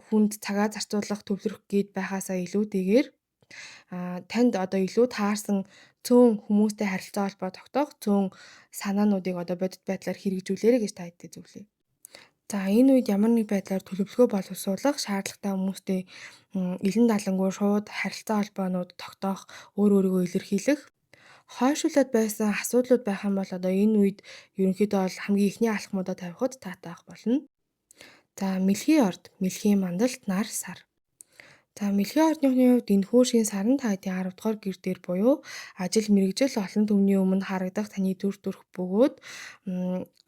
хүнд цагаа зарцуулах, төвлөрөх гээд байхаасаа илүүтэйгээр танд одоо илүү таарсан цөөн хүмүүстэй харилцаа холбоо тогтоох, цөөн санаануудыг одоо бодит байдлаар хэрэгжүүлээрэй гэж та хэдтэй зөвлөе. За энэ үед ямар нэг байдлаар төлөвлөгөө боловсруулах шаардлагатай хүмүүстэй илэн далангүй шууд харилцаа холбоонууд тогтоох, өөр өөрийгөө илэрхийлэх, хойшуулад байсан асуудлууд байх юм бол одоо энэ үед ерөнхийдөө бол хамгийн эхний алхмуудаа тавихад таатай байх болно. За мэлхийн орд, мэлхийн мандалд нар сар. За мэлхийн ордныхны хувьд энэхүү шин сарн та хэдийн 10 дугаар гэр дээр буюу ажил мэргэжил олон түмний өмнө харагдах таны төр төрх бөгөөд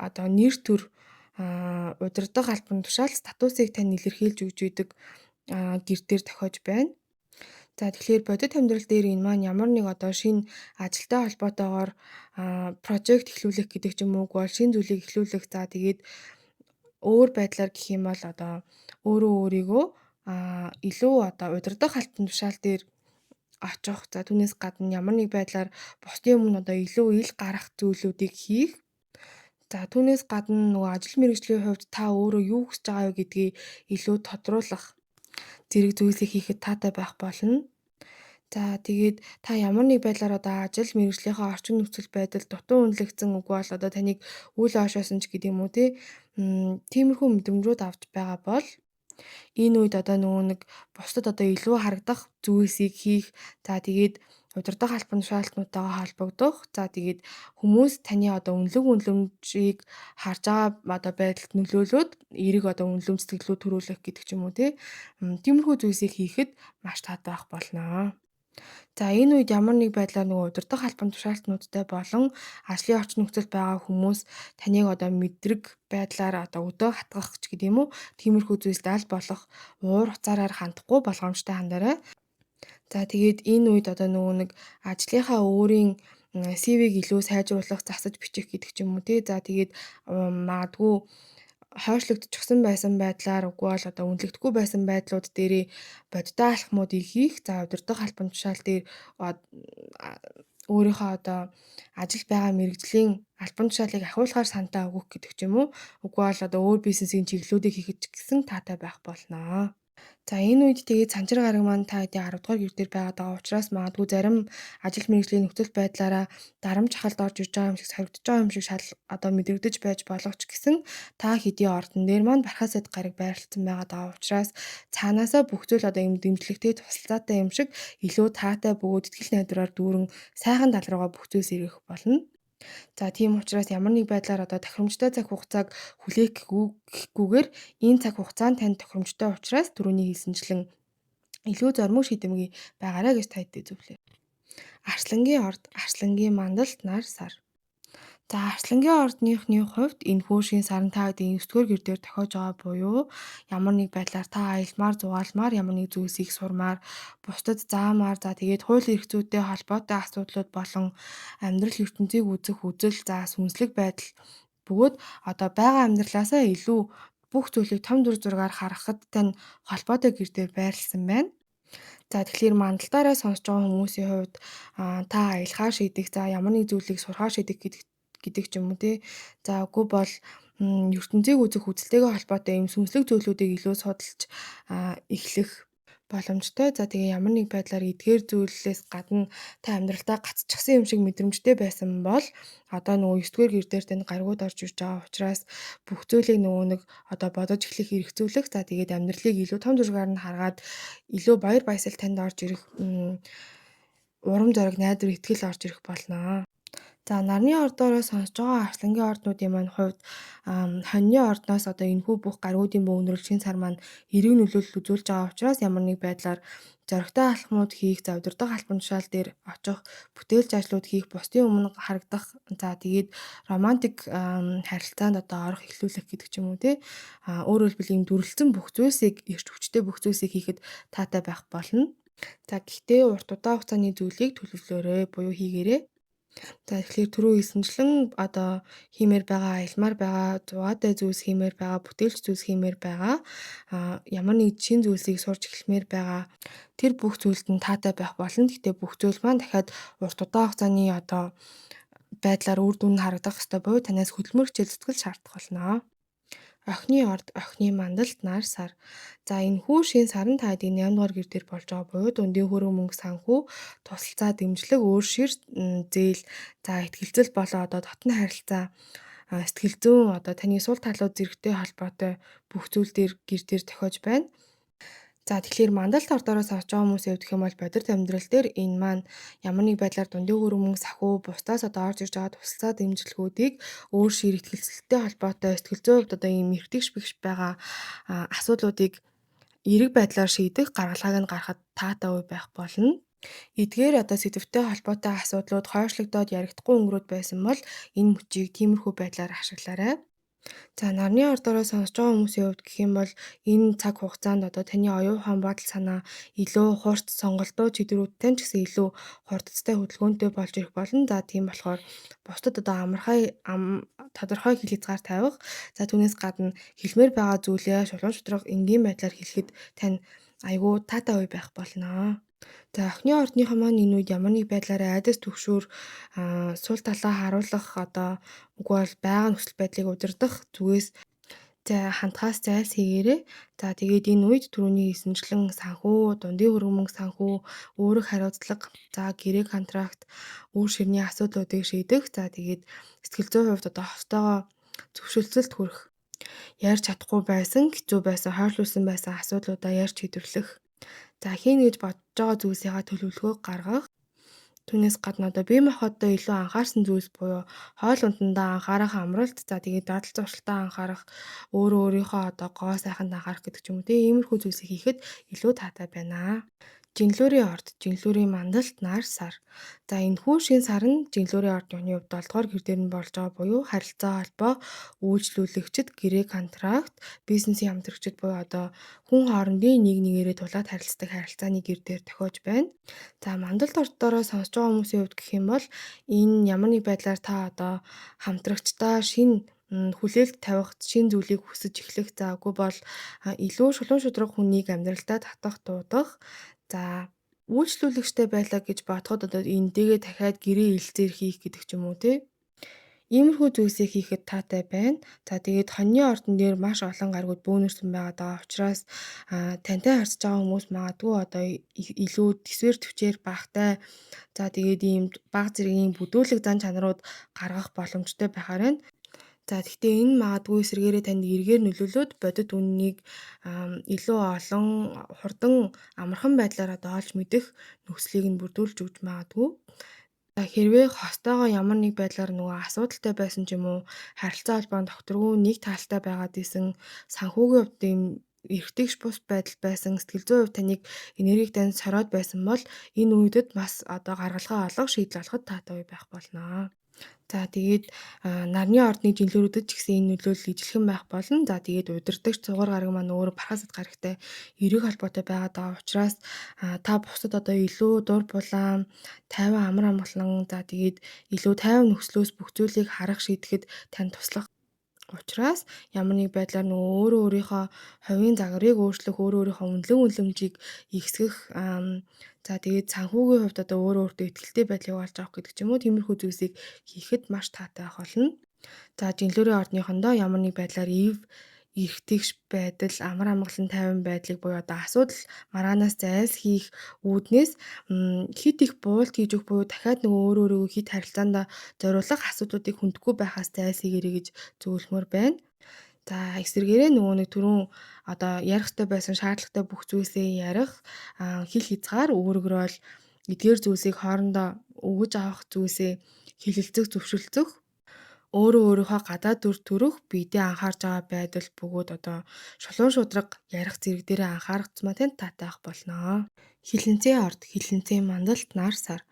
одоо нэр төр удирдах албан тушаал статусыг тань илэрхийлж өгч идэг гэр дээр тохиож байна. За тэгэхээр бодит амьдрал дээр энэ маань ямар нэг одоо шинэ ажилтай холбоотойгоор прожект эхлүүлэх гэдэг ч юм уу бол шинэ зүйлийг эхлүүлэх, за тэгээд өөр байдлаар гэх юм бол одоо өөрөө өөрийгөө илүү одоо удирдах албан тушаал дээр очих, за түүнээс гадна ямар нэг байдлаар бусдын өмнө одоо илүү ил гарах зүйлүүдийг хийх. За түүнээс гадна нөгөө ажил мэргэжлийн хувьд та өөрөө юу хүсэж байгаа вэ гэдгийг илүү тодруулах зэрэг зүйлсийг хийхэд таатай байх болно. За тэгээд та ямар нэг байдлаар одоо ажил мэргэжлийнхээ орчин нөхцөл байдал дутуу үнэлэгдсэн, үгүй бол одоо таныг үл ойшоосон ч гэдэг юм уу, тий, тиймэрхүү мэдрэмжүүд авч байгаа бол энэ үед одоо нөгөө нэг бусдад одоо илүү харагдах зүйлсийг хийх, за тэгээд удирдах албан тушаалтнуудтайгаа холбогдох, за тэгээд хүмүүс таны одоо үнэлэг үнэлэмжийг харж байгаа одоо байдалд нөлөөлөөд эерэг одоо үнэлэмж сэтгэлүүд төрүүлэх гэдэг ч юм уу, тий. Тиймэрхүү зүйлсийг хийхэд маш таатай байх болно. За энэ үед ямар нэг байдлаар нөгөө удирдах албан тушаалтнуудтай болон ажлын орчин нөхцөлд байгаа хүмүүс таныг одоо мэдрэг байдлаар одоо өдөө хатгах ч гэдэг юм уу, тиймэрхүү зүйлсд аль болох уур уцаараар хандахгүй болгоомжтой хандаарай. За тэгээд энэ үед одоо нөгөө нэг ажлынхаа өөрийн CV-г илүү сайжруулах, засаж бичих гэдэг ч юм уу, тий. За тэгээд магадгүй хойшлогдчихсон байсан байдлаар, үгүй бол одоо үнэлэгдэхгүй байсан байдлууд дээрээ бодиттой алхмуудыг хийх, за удирдах албан тушаал дээр өөрийнхөө одоо ажил байгаа мэргэжлийн албан тушаалыг ахиулахаар саналаа өгөх гэдэг ч юм уу. Үгүй бол одоо өөр бизнесийн чиглэлүүдийг хийхэд ч гэсэн таатай байх болно. За энэ үед тэгээд санчир гараг маань та хэдийн 10 дугаар гэр дээр байгаад байгаа учраас магадгүй зарим ажил мэргэжлийн нөхцөл байдлаараа дарамт шахалт орж ирж байгаа юм шиг соригдож байгаа юм шиг шал одоо мэдрэгдэж байж болох ч гэсэн та хэдийн ордон дээр маань бархасад гараг байрлалсан байгаад байгаа учраас цаанаасаа бүх зүйл одоо юм дэмжлэгтэй, тусалцаатай юм шиг илүү таатай бөгөөд итгэл найдвараар дүүрэн сайхан тал руугаа бүх зүйлс эргэх болно. За тийм учраас ямар нэг байдлаар одоо тохиромжтой цаг хугацааг хүлээхгүйгээр энэ цаг хугацаанд танд тохиромжтой учраас түрүүний хэлсэнчлэн илүү зоримог шийдэмгий байгаарай гэж та хэдтэй зөвлөе. Арслангийн орд, Арслангийн мандалт, нар сар. За Арслангийн ордныхны хувьд энэ хөөшийн сар нь та хэдийн 9 дугаар гэр дээр тохиож байгаа буюу ямар нэг байдлаар та аялмаар, зугаалмаар, ямар нэг зүйлсийг сурмаар, бусдад заамаар, за тэгээд хууль эрх зүйтэй холбоотой асуудлууд болон амьдрал ертөнцийг үзэх үзэл, за сүнслэг байдал бөгөөд одоо байгаа амьдралаасаа илүү бүх зүйлийг том дүр зургаар харахад тань холбоотой гэр дээр байрласан байна. За тэгэхээр мандалтаараа сонсож байгаа хүмүүсийн хувьд та аялахаар шийдэх, за ямар нэг зүйлийг сурахаар шийдэх гэдэг ч юм уу, тий. За үгүй бол ертөнцийг үзэх үзэлтэйгээ холбоотой юм сүнслэг зүйлүүдийг илүү судалж эхлэх боломжтой. За тэгээ ямар нэг байдлаар эдгээр зүйлээс гадна та амьдралдаа гацчихсан юм шиг мэдрэмжтэй байсан бол одоо нөгөө 9 дугаар гэр дээр танд гаригууд орж ирж байгаа учраас бүх зүйлийг нөгөө нэг одоо бодож эхлэх, эргцүүлэх. За тэгээд амьдралыг илүү том зургаар нь харгаад илүү баяр баясгал танд орж ирэх урам зориг, найдвар, итгэл орж ирэх болно. За нарны ордоороо сонсож байгаа Арслангийн орднуудын маань хувьд хоньны ордноос одоо энэхүү бүх гаригуудын бөөнөрөл шинэ сар маань эерэг нөлөөлөл үзүүлж байгаа учраас ямар нэг байдлаар зоригтой алхмууд хийх, за удирдах албан тушаал дээр очих, бүтээлч ажлууд хийх, бусдын өмнө харагдах, за тэгээд романтик харилцаанд одоо орох, эхлүүлэх гэдэг ч юм уу, тий. Өөрөөр хэлбэл ийм дүрлцэн бүх зүйлсийг, эрч хүчтэй бүх зүйлсийг хийхэд таатай байх болно. За гэхдээ урт удаан хугацааны зүйлийг төлөвлөөрэй буюу хийгээрэй. За тэгэхээр түрүү хэлсэнчлэн одоо хиймээр байгаа, аялмаар байгаа, зугаатай зүйлс хиймээр байгаа, бүтээлч зүйлс хиймээр байгаа, ямар нэг шинэ зүйлсийг сурч эхлэмээр байгаа тэр бүх зүйлд нь таатай байх болно. Гэхдээ бүх зүйл маань дахиад урт удаан хугацааны одоо байдлаар үр дүн нь харагдах ёстой буюу танаас хөдөлмөр хичээл зүтгэл шаардах болно. Охины орд, охины мандалт, нар сар. За энэ хүү шинэ сар нь та хэдийн 8 дугаар гэр дээр болж байгаа буюу дундын хөрөнгө мөнгө санхүү, тусалцаа, дэмжлэг, өөр шир зээл, за итгэлцэл болон одоо дотны харилцаа, сэтгэл зүйн одоо таны сул талууд зэрэгтэй холбоотой бүх зүйл дээр гэр дээр тохиож байна. За тэгэхээр мандалт ордоороо сонсож байгаа хүмүүсийн хувьд гэх юм бол бодит амьдрал дээр энэ маань ямар нэг байдлаар дундын хөрөнгө мөнгө санхүү, бусдаас одоо орж ирж байгаа тусалцаа дэмжлэгүүдийг өөр шир итгэлцэлтэй холбоотой сэтгэл зүйн хувьд одоо ийм эртэгш бэгш байгаа асуудлуудыг эерэг байдлаар шийдэх гаргалгааг нь гаргахад таатай үе байх болно. Эдгээр одоо сэдэвтэй холбоотой асуудлууд хойшлогдоод яригдахгүй өнгөрөөд байсан бол энэ мөчийг тиймэрхүү байдлаар ашиглаарай. За нарны ордоороо сонсож байгаа хүмүүсийн хувьд гэх юм бол энэ цаг хугацаанд одоо таны оюун ухаан, бодол санаа илүү хурц, сонголтууд, шийдвэрүүдтэй ч гэсэн илүү хурдцтай, хөдөлгөөнтэй болж ирэх болно. За тийм болохоор бусдад одоо амархай тодорхой хил хязгаар тавих. За түүнээс гадна хэлмээр байгаа зүйлээ шулуун шударга энгийн байдлаар хэлэхэд тань аягүй таатай үе байх болно. За, охины ордныхон маань энэ үед ямар нэг байдлаараа айдас түгшүүр, сул талаа харуулах, одоо үгүй бол байгаа нөхцөл байдлыг удирдах зүгээс за хандхаас зайлсхийгээрэй. За, тэгээд энэ үед түрүүний хэлсэнчлэн санхүү, дундын хөрөнгө санхүү, үүрэг хариуцлага, за гэрээ контракт, үр ширний асуудлуудыг шийдэх. За, тэгээд сэтгэл зүйн хувьд одоо хостойгоо зөвшөлтсөлд хүрэх, ярьж чадахгүй байсан, хэцүү байсан, хойшлуулсан байсан асуудлуудаа ярьж шийдвэрлэх. За, хийнэ гэж бодож байгаа зүйлсийнхаа төлөвлөгөөг гаргах. Түүнээс гадна одоо бие махбоддоо илүү анхаарсан зүйлс буюу хоол ундандаа анхаарах, амралт, за тэгээд дадал зуршилдаа анхаарах, өөрөө өөрийнхөө одоо гоо сайханд анхаарах гэдэг ч юм уу, тийм иймэрхүү зүйлсийг хийхэд илүү таатай байна. Жинлүүрийн орд, жинлүүрийн мандалт, нар сар. За, энэхүү шинэ сар нь жинлүүрийн ордны хувьд 7 дугаар гэр дээр нь болж байгаа буюу харилцаа холбоо, үйлчлүүлэгчид, гэрээ контракт, бизнесийн хамтрагчид буюу одоо хүн хоорондын нэг нэгээрээ тулаад харилцдаг харилцааны гэр дээр тохиож байна. За, мандалт ордоороо сонсож байгаа хүмүүсийн хувьд гэх юм бол энэ ямар нэг байдлаар та одоо хамтрагчдаа шинэ хүлээлт тавих, шинэ зүйлийг хүсэж эхлэх, за үгүй бол илүү шулуун шударга хүнийг амьдралдаа татах, дуудах. За, үйлчлүүлэгчтэй байлаа гэж бодоход одоо энэ дэгээ дахиад гэрээ илзээр хийх гэдэг ч юм уу, тий. Иймэрхүү зүйлсийг хийхэд таатай байна. За, тэгээд хоньны ордон дээр маш олон гаригууд бөөнөрсөн байгаад байгаа учраас тантай харьцаж байгаа хүмүүс магадгүй одоо илүү тэсвэр төвчээр багтай. За, тэгээд ийм баг зэргийн бүдүүлэг зан чанарууд гаргах боломжтой байхаар байна. За, гэхдээ энэ магадгүй эсрэгээрээ танд эргээр нөлөөлөөд бодит үнэнийг илүү олон хурдан амархан байдлаар одоо олж мэдэх нөхцөлийг нь бүрдүүлж өгч магадгүй. За, хэрвээ хостойгоо ямар нэг байдлаар нөгөө асуудалтай байсан ч юм уу, харилцаа холбоонд тогтворгүй нэг талтай байгаад исэн, санхүүгийн хувьд ийм эргэтгэж бус байдал байсан, сэтгэл зүйн хувьд таныг энергийг танд сороод байсан бол энэ үедэд бас одоо гаргалгаа олох, шийдэл олоход таатай үе байх болно. За, тэгээд нарны ордны жинлүүрүүдэд ч гэсэн энэ нөлөөлөл ижилхэн байх болно. За, тэгээд удирдагч цугар гараг маань өөрөө бархасад гарагтай эерэг холбоотой байгаад байгаа учраас та бусдад одоо илүү дур булаан, тайван амар амгалан, за тэгээд илүү тайван нөхцлөөс бүх зүйлийг харах, шийдэхэд танд туслах учраас ямар нэг байдлаар нөгөө өөрөө өөрийнхөө хувийн загварыг өөрчлөх, өөрөө өөрийнхөө үнэлэн үнэлэмжийг ихсгэх, за тэгээд санхүүгийн хувьд одоо өөрөө өөртөө итгэлтэй байдлыг олж авах гэдэг ч юм уу, тиймэрхүү зүйлсийг хийхэд маш таатай байх болно. За, жинлүүрийн ордныхондоо ямар нэг байдлаар ив эргэтгэж байдал, амар амгалан тайван байдлыг буюу одоо асуудал маргаанаас зайлсхийх үүднээс хит их буулт хийж өгөх буюу дахиад нөгөө өөрөө өөрийгөө хит харилцаанд зориулах асуудлуудыг хүндэхгүй байхаас зайлсхийгээрэй гэж зөвлөмөр байна. За, эсрэгээрээ нөгөө нэг түрүүн одоо ярих ёстой байсан шаардлагатай бүх зүйлсээ ярих, хил хязгаар үүргэрэл эдгээр зүйлсийг хоорондоо өгөж авах зүйлсээ хэлэлцэх, зөвшөлдсөх, өөрөө өөрийнхөө гадаад дүр төрөх, биедээ анхаарч байгаа байдал бөгөөд одоо шулуун шударга ярих зэрэг дээрээ анхаарах тусмаа танд таатай байх болно. Хилэнцээ орд, хилэнцээ мандалт, нар сар.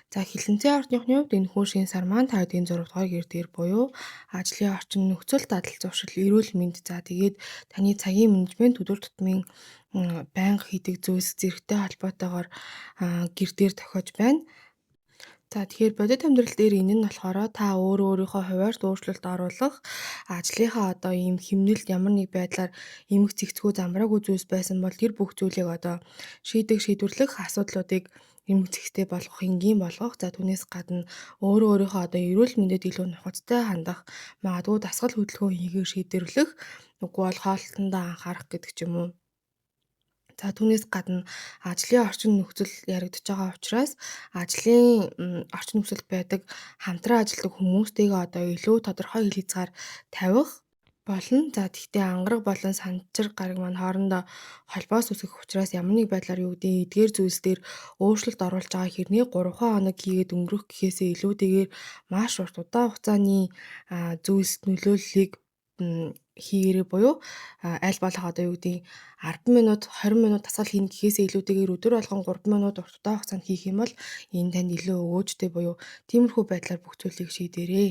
За, хилэнцээ ордныхны хувьд энэхүү шинэ сар маань та бүдгийн 6 дугаар гэр дээр буюу ажлын орчин, нөхцөл дадал зуршил, эрүүл мэнд, за тэгээд таны цагийн менежмент, өдөр тутмын байнга хийдэг зүйлс зэрэгтэй холбоотойгоор гэр дээр тохиож байна. За, тэгэхээр бодит амьдрал дээр энэ нь болохоор та өөрөө өөрийнхөө хувиар өөрчлөлт оруулах, ажлынхаа одоо ийм хэмнэлд ямар нэг байдлаар эмх зэгцгүй замбраагүй зүйлс байсан бол тэр бүх зүйлийг одоо шийдэх, шийдвэрлэх асуудлуудыг эмх зэгцтэй болгох, энгийн болгох. За, түүнээс гадна өөрөө өөрийнхөө одоо эрүүл мэндэд илүү нухацтай хандах, магадгүй дасгал хөдөлгөөн хийхээр шийдвэрлэх, үгүй бол хоолтондоо анхаарах гэдэг ч юм уу. За, түүнээс гадна ажлын орчин нөхцөл яригдж байгаа учраас ажлын орчин нөхцөлд байдаг хамтран ажилладаг хүмүүстэйгээ одоо илүү тодорхой хил хязгаар тавих болно. За, тэгэхдээ ангараг болон санчир гараг маань хоорондоо холбоос үүсгэх учраас ямар нэг байдлаар юу гэдэг эдгээр зүйлс дээр өөрчлөлт оруулж байгаа хэрнээ 3 хоног хийгээд өнгөрөх гэхээсээ илүүтэйгээр маш урт удаан хугацааны зүйлс нөлөөллийг хийгээрэй буюу аль болох одоо юу гэдгийг 10 минут, 20 минут дасгал хийнэ гэхээсээ илүүтэйгээр өдөр болгон 3 минут урт удаан хугацаанд хийх юм бол энэ танд илүү өгөөжтэй буюу тиймэрхүү байдлаар бүх зүйлийг шийдээрэй.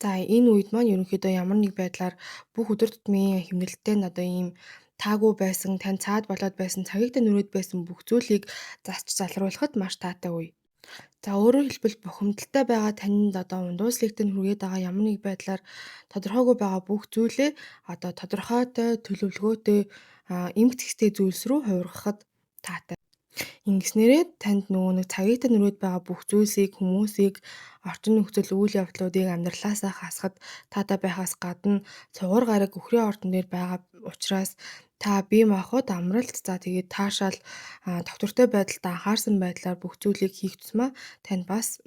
За, энэ үед маань ерөнхийдөө ямар нэг байдлаар бүх өдөр тутмын хэмнэлттэй нь одоо ийм таагүй байсан, танд цаад болоод байсан, цагийг тань өрөөд байсан бүх зүйлийг засч залруулахад маш таатай үе. За, өөрөөр хэлбэл бухимдалтай байгаа танд одоо ундууслыг тань хүргээд байгаа ямар нэг байдлаар тодорхойгүй байгаа бүх зүйлээ одоо тодорхойтой, төлөвлөгөөтэй, эмх зэгцтэй зүйлс рүү хувиргахад таатай. Ингэснээрээ танд нөгөө нэг цагийнхтай нүрээд байгаа бүх зүйлсийг, хүмүүсийг, орчин нөхцөл, үйл явдлуудыг амьдралаасаа хасахад таатай байхаас гадна сугар гараг үхрийн ордон дээр байгаа учраас та бие махбод амралт, за тэгээд таашаал, тогтвортой байдалд анхаарсан байдлаар бүх зүйлийг хийх тусмаа танд бас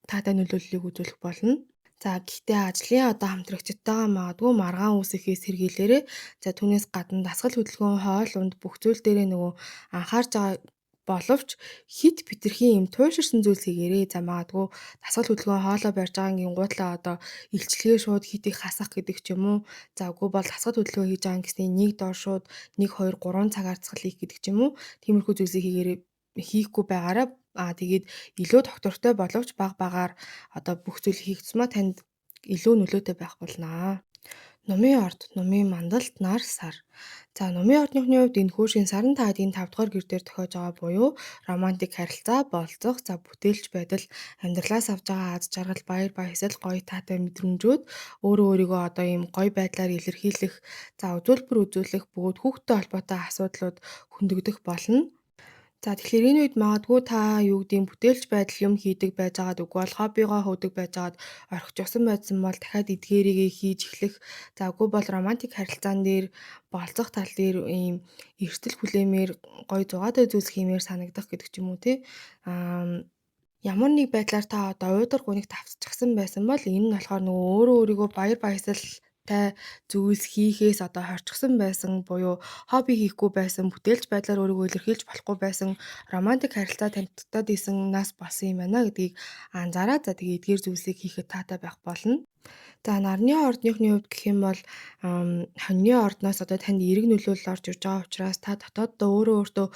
таатай нөлөөллийг үзүүлэх болно. За гэхдээ ажлын одоо хамтрагчдтайгаа магадгүй маргаан үүсгэхээс сэргийлээрэй. За түүнээс гадна дасгал хөдөлгөөн, хоол унд бүх зүйл дээрээ нөгөө анхаарч байгаа боловч хэт битэрхийн юм туйлширсан зүйлс хийгээрэй. За магадгүй дасгал хөдөлгөөн, хоолоо барьж байгаа гингуудлаа одоо илчилгээ шууд хит их хасах гэдэг ч юм уу. За үгүй бол дасгал хөдөлгөөн хийж байгаа гэсний нэг доор шууд 1 2 3 цагаар дасгал хийх гэдэг ч юм уу. Тиймэрхүү зүйлсийг хийгээрэй, хийхгүй байгаараа. Тэгээд илүү тогтвортой боловч баг багаар одоо бүх зүйл хийх тусмаа танд илүү нөлөөтэй байх болно. Нумын орд, нумын мандалд, нар сар. За нумын ордныхны хувьд энэ хөөшийн сарн та хэдийн 5 дугаар гэр дээр тохиож байгаа буюу романтик харилцаа, болцох, за бүтээлч байдал, амьдралаас авч байгаа аз жаргал, баяр баясгал, гоё таатай мэдрэмжүүд, өөрөө өөрийгөө одоо ийм гоё байдлаар илэрхийлэх, за үзүүлбэр үзүүлэх бөгөөд хүүхдтэй холбоотой асуудлууд хөндөгдөх болно. За тэгэхээр энэ үед магадгүй та юу гэдгийг бүтээлч байдал юм хийдэг байж байгаад үгүй бол хоббигоо хөөдөг байж байгаад орхичихсон байсан бол дахиад эдгээрийгээ хийж эхлэх. За үгүй бол романтик харилцаан дээр болцох тал дээр ийм эрсдэл хүлээмээр гоё зугаатай зүйлс хиймээр санагдах гэдэг ч юм уу тий. Ямар нэг байдлаар та одоо уйдар гунигт автчихсан байсан бол энэ нь болохоор нөгөө өөрөө өөрийгөө баяр баясгал зүйлс хийхээс одоо хорчихсон байсан буюу хобби хийхгүй байсан, бүтээлч байдлаар өөрийгөө илэрхийлж болохгүй байсан, романтик харилцаа танигдаад исэн нас болсон юм байна гэдгийг анзаараад, за тэгээ эдгээр зүйлсийг хийхэд таатай байх болно. За нарны ордныхны хувьд гэх юм бол хоньны ордноос одоо танд эерэг нөлөөлөл орж ирж байгаа учраас та дотооддоо өөрөө өөртөө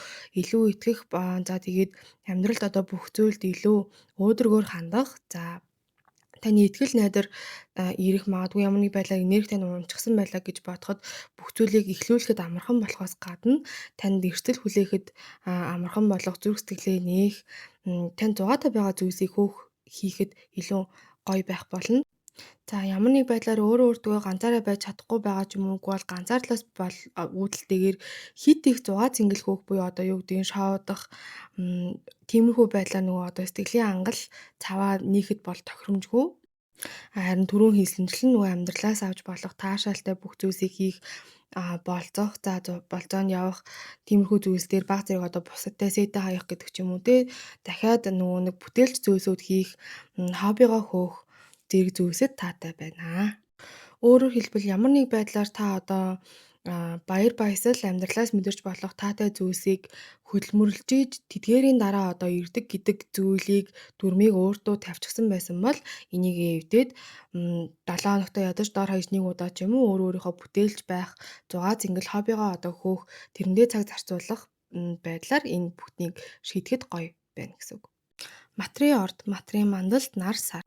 илүү итгэх, за тэгээд амьдралд одоо бүх зүйлд илүү өөдрөгөөр хандах, за таны итгэл найдар ирэх, магадгүй ямар нэг байдлаар энерги тань унчихсан байлаа гэж бодоход бүх зүйлийг эхлүүлэхэд амархан болохоос гадна танд эрсдэл хүлээхэд амархан болох, зүрх сэтгэлээ нээх, танд зугаатай байгаа зүйлсийг хөөх хийхэд илүү гоё байх болно. За ямар нэг байдлаар өөрөө өөртөө ганцаараа байж чадахгүй байгаа ч юм уу, үгүй бол ганцаардлаас бол үүдэлтэйгээр хит их зугаа цэнгэл хөөх буюу одоо юу гэдгийг шоудах, тиймэрхүү байдлаар нөгөө одоо сэтгэлийн хангал цаваа нийхэд бол тохиромжгүй. Харин түрүүн хэлсэнчлэн нөгөө амьдралаас авч болох таашаалтай бүх зүйлсийг хийх, болцох, за болзоонд явах тиймэрхүү зүйлс дээр баг зэрэг одоо бусадтай сэтэ хаях гэдэг ч юм уу те. Дахиад нөгөө нэг бүтээлч зүйлсүүд хийх, хоббигоо хөөх зэрэг зүйлсэд таатай байна. Өөрөөр хэлбэл ямар нэг байдлаар та одоо баяр баясгал амьдралаас мэдэрч болох таатай зүйлсийг хөдөлмөрлөж ийж тэдгээрийн дараа одоо ирдэг гэдэг зүйлийг дүрмийг өөртөө тавьчихсан байсан бол энийг эвдээд 7 хоногт ядаж дор хаяж нэг удаа ч юм уу өөр өөрийнхөө бүтээлч байх, зугаа зингэл хоббигоо одоо хөөх, тэрэндээ цаг зарцуулах байдлаар энэ бүхнийг шийдэхэд гоё байна гэсэн үг. Матрийн орд, матрийн мандалд, нар сар.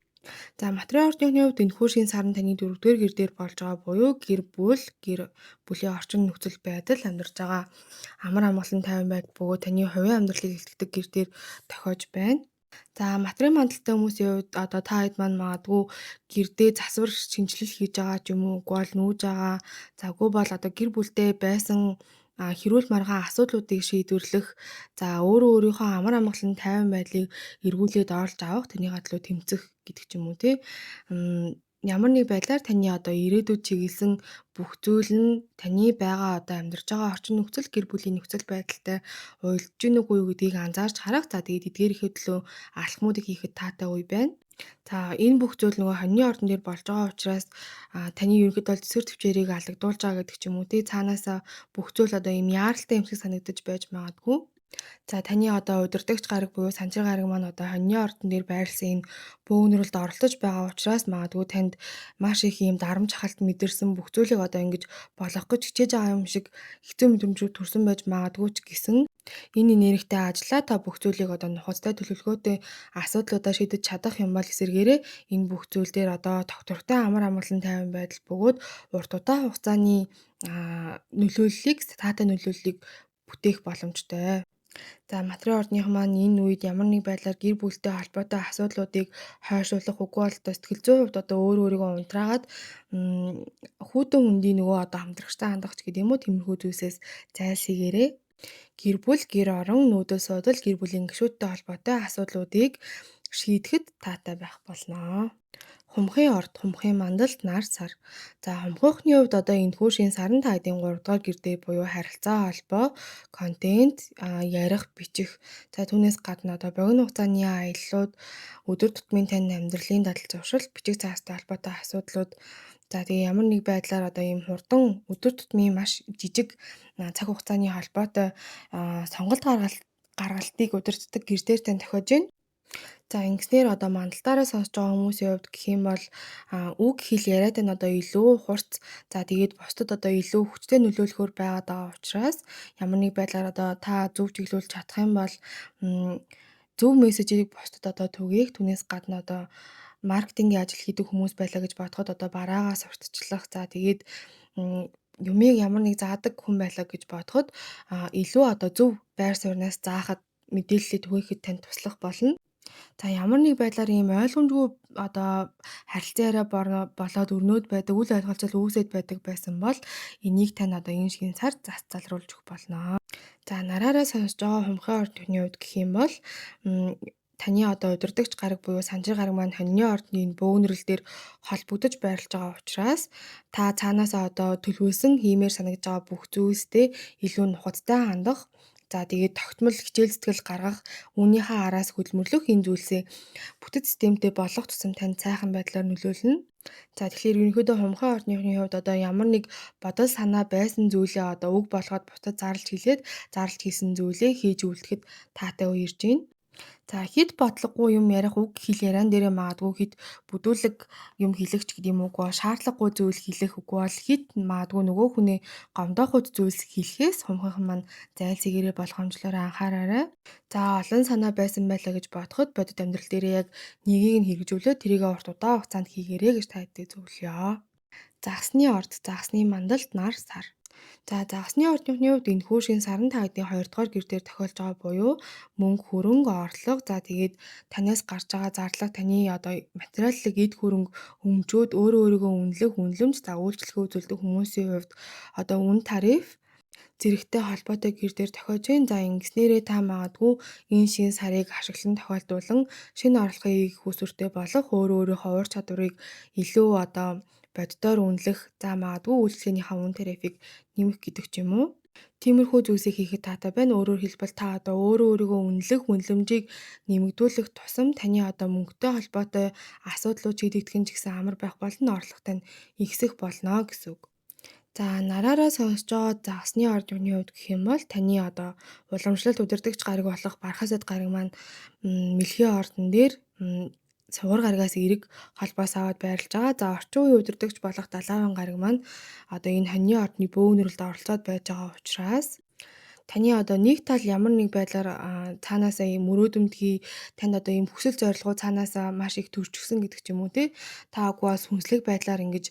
За матрийн ордныхны хувьд энэхүү шинэ сар нь таны 4-р гэр дээр болж байгаа буюу гэр бүл, гэр бүлийн орчин нөхцөл байдал, амьдарч байгаа амар амгалан тайван байдал бөгөөд таны хувийн амьдралыг илтгэдэг гэр дээр тохиож байна. За матрийн мандалтай хүмүүсийн хувьд одоо та хэд маань магадгүй гэрдээ засвар шинэчлэл хийж байгаа ч юм уу, үгүй бол нүүж байгаа. За үгүй бол одоо гэр бүлдээ байсан хэрүүл маргаан асуудлуудыг шийдвэрлэх, за өөрөө өөрийнхөө амар амгалан тайван байдлыг эргүүлээд олж авах, тэрнийхээ төлөө тэмцэх гэдэг ч юм уу тий. Ямар нэг байдлаар таны одоо ирээдүйд чиглэсэн бүх зүйл нь таны байгаа одоо амьдарч байгаа орчин нөхцөл, гэр бүлийн нөхцөл байдалтай уялдж гин үгүй юу гэдгийг анзаарч харах. За тэгээд эдгээрийнхээ төлөө алхмуудыг хийхэд таатай үе байна. За энэ бүх зүйл нөгөө хоньны ордон дээр болж байгаа учраас таны ерөнхийдөө бол тэсвэр төвчээрийг алагдуулж байгаа гэдэг ч юм уу тий. Цаанаасаа бүх зүйл одоо ийм яаралтай юм шиг санагдаж байж магадгүй. За таны одоо удирдагч гараг буюу санчир гараг маань одоо хоньны ордон дээр байрласан энэ бөөгнөрөлд оролцож байгаа учраас магадгүй танд маш их ийм дарамт шахалт мэдэрсэн, бүх зүйлийг одоо ингэж болгох гэж хичээж байгаа юм шиг хэцүү мэдрэмжүүд төрсэн байж магадгүй ч гэсэн энэ энергитэй ажиллаа та бүх зүйлийг одоо нухацтай төлөвлөгөөтэй асуудлуудаа шийдэж чадах юм бол эсэргээрээ энэ бүх зүйл дээр одоо тогтвортой амар амгалан тайван байдал бөгөөд урт удаан хугацааны нөлөөллийг, таатай нөлөөллийг бүтээх боломжтой. За матрийн ордных маань энэ үед ямар нэг байдлаар гэр бүлтэй холбоотой асуудлуудыг хойшлуулах, үгүй бол одоо сэтгэл зүйн хувьд одоо өөр өөрийгөө унтраагаад хүйтэн хүндийн нөгөө одоо хамтрагчтай хандах ч гэдэг юм уу, тиймэрхүү зүйлсээс зайлсхийгээрэй. Гэр бүл, гэр орон, нүүдэл суудал, гэр бүлийн гишүүдтэй холбоотой асуудлуудыг шийдэхэд таатай байх болно. Хумхын орд, хумхын мандалд нар сар. За хумхийнхны хувьд одоо энэхүү шинэ сарын та хэдийн 3 дугаар гэр дээр буюу харилцаа холбоо, контент, ярих, бичих. За түүнээс гадна одоо богино хугацааны аяллууд, өдөр тутмын тань амьдралын дадал зуршил, бичиг цаастай холбоотой асуудлууд. За тэгээ ямар нэг байдлаар одоо ийм хурдан өдөр тутмын маш жижиг цаг хугацааны холбоотой сонголт гаргалтыг удирддаг гэр дээр тань тохиож байна. За ингэснээр одоо мандалтаараа сонсож байгаа хүмүүсийн хувьд гэх юм бол үг хэл яриад нь одоо илүү хурц, за тэгээд бусдад одоо илүү хүчтэй нөлөөлөхөөр байгаад байгаа учраас ямар нэг байдлаар одоо та зөв чиглүүлж чадах юм бол зөв мессежийг бусдад одоо түгээх, түүнээс гадна одоо маркетингийн ажил хийдэг хүмүүс байлаа гэж бодоход одоо бараагаа сурталчлах, за тэгээд юмыг ямар нэг заадаг хүн байлаа гэж бодоход илүү одоо зөв байр сууриас заахад мэдээллээ түгээхэд танд туслах болно. За ямар нэг байдлаар ийм ойлгомжгүй одоо харилцан яриа болоод өрнөд байдаг, үл ойлголцол үүсээд байдаг байсан бол энийг тань одоо энэ шинэ сар зас залруулж өгөх болно. За нараараа сонсож байгаа хумхын ордны хувьд гэх юм бол таны одоо удирдагч гараг буюу санжир гараг маань хоньны ордны энэ бөөнөрөл дээр холбогдож байрлаж байгаа учраас та цаанаасаа одоо төлөвлөсөн хиймээр санагдж байгаа бүх зүйлсдээ илүү нухацтай хандах. За тэгээд тогтмол хичээл зүтгэл гаргах, үүнийхээ араас хөдөлмөрлөх энэ зүйлсээ бүтэц системтэй болгох тусам танд сайхан байдлаар нөлөөлнө. За тэгэхээр ерөнхийдөө хумхын ордныхны хувьд одоо ямар нэг бодол санаа байсан зүйлээ одоо үг болгоод бусдад зарлж хэлээд зарлж хийсэн зүйлээ хийж үлдэхэд таатай үе ирж байна. За хэд бодлогогүй юм ярих, үг хэл яриан дээрээ магадгүй хэд бүдүүлэг юм хэлэх ч гэдэг юм уу, шаардлагагүй зүйл хэлэх үгүй бол хэд магадгүй нөгөө хүний гомдоохуйц зүйлс хэлэхээс хумхынхан маань зайлсхийгээрээ болгоомжлоор анхаараарай. За олон санаа байсан байлаа гэж бодоход бодит амьдрал дээрээ яг нэгийг нь хэрэгжүүлээд тэрийгээ урт удаан хугацаанд хийгээрэй гэж та хэдийг зөвлөё. Загсны орд, загсны мандалд нар сар. За загасны ордныхны хувьд энэхүү шинэ саран та хэдийн 2 дугаар гэр дээр тохиолж байгаа буюу мөнгө, хөрөнгө, орлого, за тэгээд танаас гарч байгаа зарлага, таны одоо материаллык эд хөрөнгө өмчөөд өөрөө өөрийгөө үнэлэх, үнэлэмж, за үйлчлэгээ үзүүлдэг хүмүүсийн хувьд одоо үн тариф зэрэгтэй холбоотой гэр дээр тохиож байна. За ингэснээрээ та магадгүй энэ шинэ сарыг ашиглан тохиолдуулан шинэ орлогын хүсвэртэй болох, өөрөө өөрийнхөө ур чадварыг илүү одоо боддоор үнэлэх, за магадгүй үйлчилгээнийхээ үн тарифыг нэмэх гэдэг ч юм уу. Тиймэрхүү зүйлсийг хийхэд таатай байна. Өөрөөр хэлбэл та одоо өөрөө өөрийгөө үнэлэх, үнэлэмжийг нэмэгдүүлэх тусам таны одоо мөнгөтэй холбоотой асуудлууд шийдэгдэх нь ч гэсэн амар байх болно, орлого тань ихсэх болно гэсэн үг. За нараараа сонсож байгаа загасны ордны хувьд гэх юм бол таны одоо уламжлалт удирдагч гариг болох Бархасад гариг маань мэлхийн ордон дээр сугар гаригаас эерэг холбоос аваад байрлаж байгаа. За орчин үеийн удирдагч болох Далааван гариг маань одоо энэ хоньны ордны бөөнөрлөлд оролцоод байж байгаа учраас таны одоо нэг тал ямар нэг байдлаар цаанаасаа ийм мөрөөдөмтгий, танд одоо ийм хүсэл зорилгоо цаанаасаа маш их төрчихсөн гэдэг ч юм уу те. Та үгүй бас хүнслэг байдлаар ингэж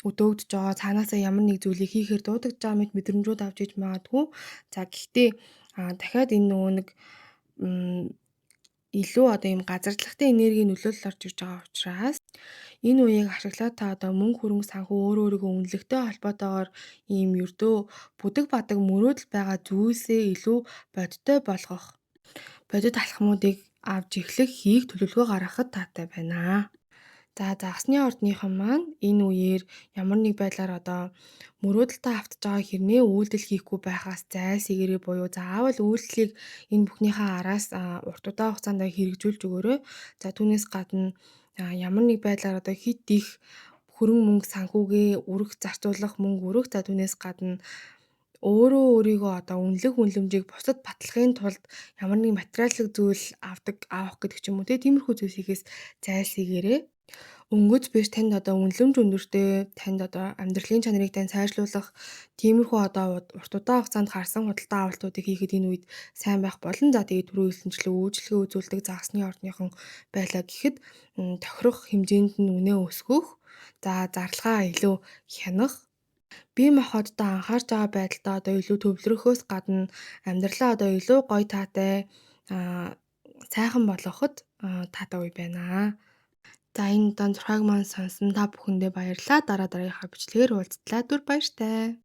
өдөөгдөж байгаа, цаанаасаа ямар нэг зүйлийг хийхээр дуудагдж байгаа мэт мэдрэмжүүд авч иж магадгүй. За гэхдээ дахиад энэ нөгөө нэг илүү одоо ийм газардлагатай энергийн нөлөөлөл орж ирж байгаа учраас энэ үеийг ашиглаад та одоо мөнгө хөрөнгө санхүү өөрөө өөрийгөө үнэлэхтэй холбоотойгоор ийм ердөө бүдэг бадаг мөрөөдөл байгаа зүйлсээ илүү бодиттой болгох бодит алхмуудыг авч эхлэх, хийх төлөвлөгөө гаргахад таатай байна. За загасны ордныхон маань энэ үеэр ямар нэг байдлаар одоо мөрөөдөлтөө автж байгаа хэрнээ үйлдэл хийхгүй байхаас зайлсхийгээрэй буюу заавал үйлдэлийг энэ бүхнийхээ араас урт удаан хугацаанд хэрэгжүүлж өгөөрэй. За түүнээс гадна ямар нэг байдлаар одоо хит их хөрөнгө мөнгө санхүүгээ өрөх зарцуулах мөнгө өрөх, за түүнээс гадна өөрөө өөрийгөө одоо үнэлэх үнэлэмжийг бусдад батлахын тулд ямар нэг материаллык зүйл авдаг авах гэдэг ч юм уу тиймэрхүү зүйлс хийхээс зайлсхийгээрэй. Өнгөц биш танд одоо үнэлэмж өндөртэй, танд одоо амьдралын чанарыг тань сайжруулах тиймэрхүү одоо урт удаан хугацаанд харсан худалдаа авалтуудыг хийхэд энэ үед сайн байх болно. За тэгээд түрүү хэлсэнчлэн үйлчилгээ үзүүлдэг загасны ордныхон байлаа гэхэд тохирох хэмжээнд нь үнэ өсгөх, за зарлагаа илүү хянах, бие махбоддоо анхаарч байгаа байдалдаа одоо илүү төвлөрөхөөс гадна амьдралаа одоо илүү гоё таатай, сайхан болгоход таатай үе байна. За энэ удаан зурхайг маань сонсон та бүхэндээ баярлалаа. Дараа дараагийнхаа бичлэгээр уулзтлаа. Түр баяртай.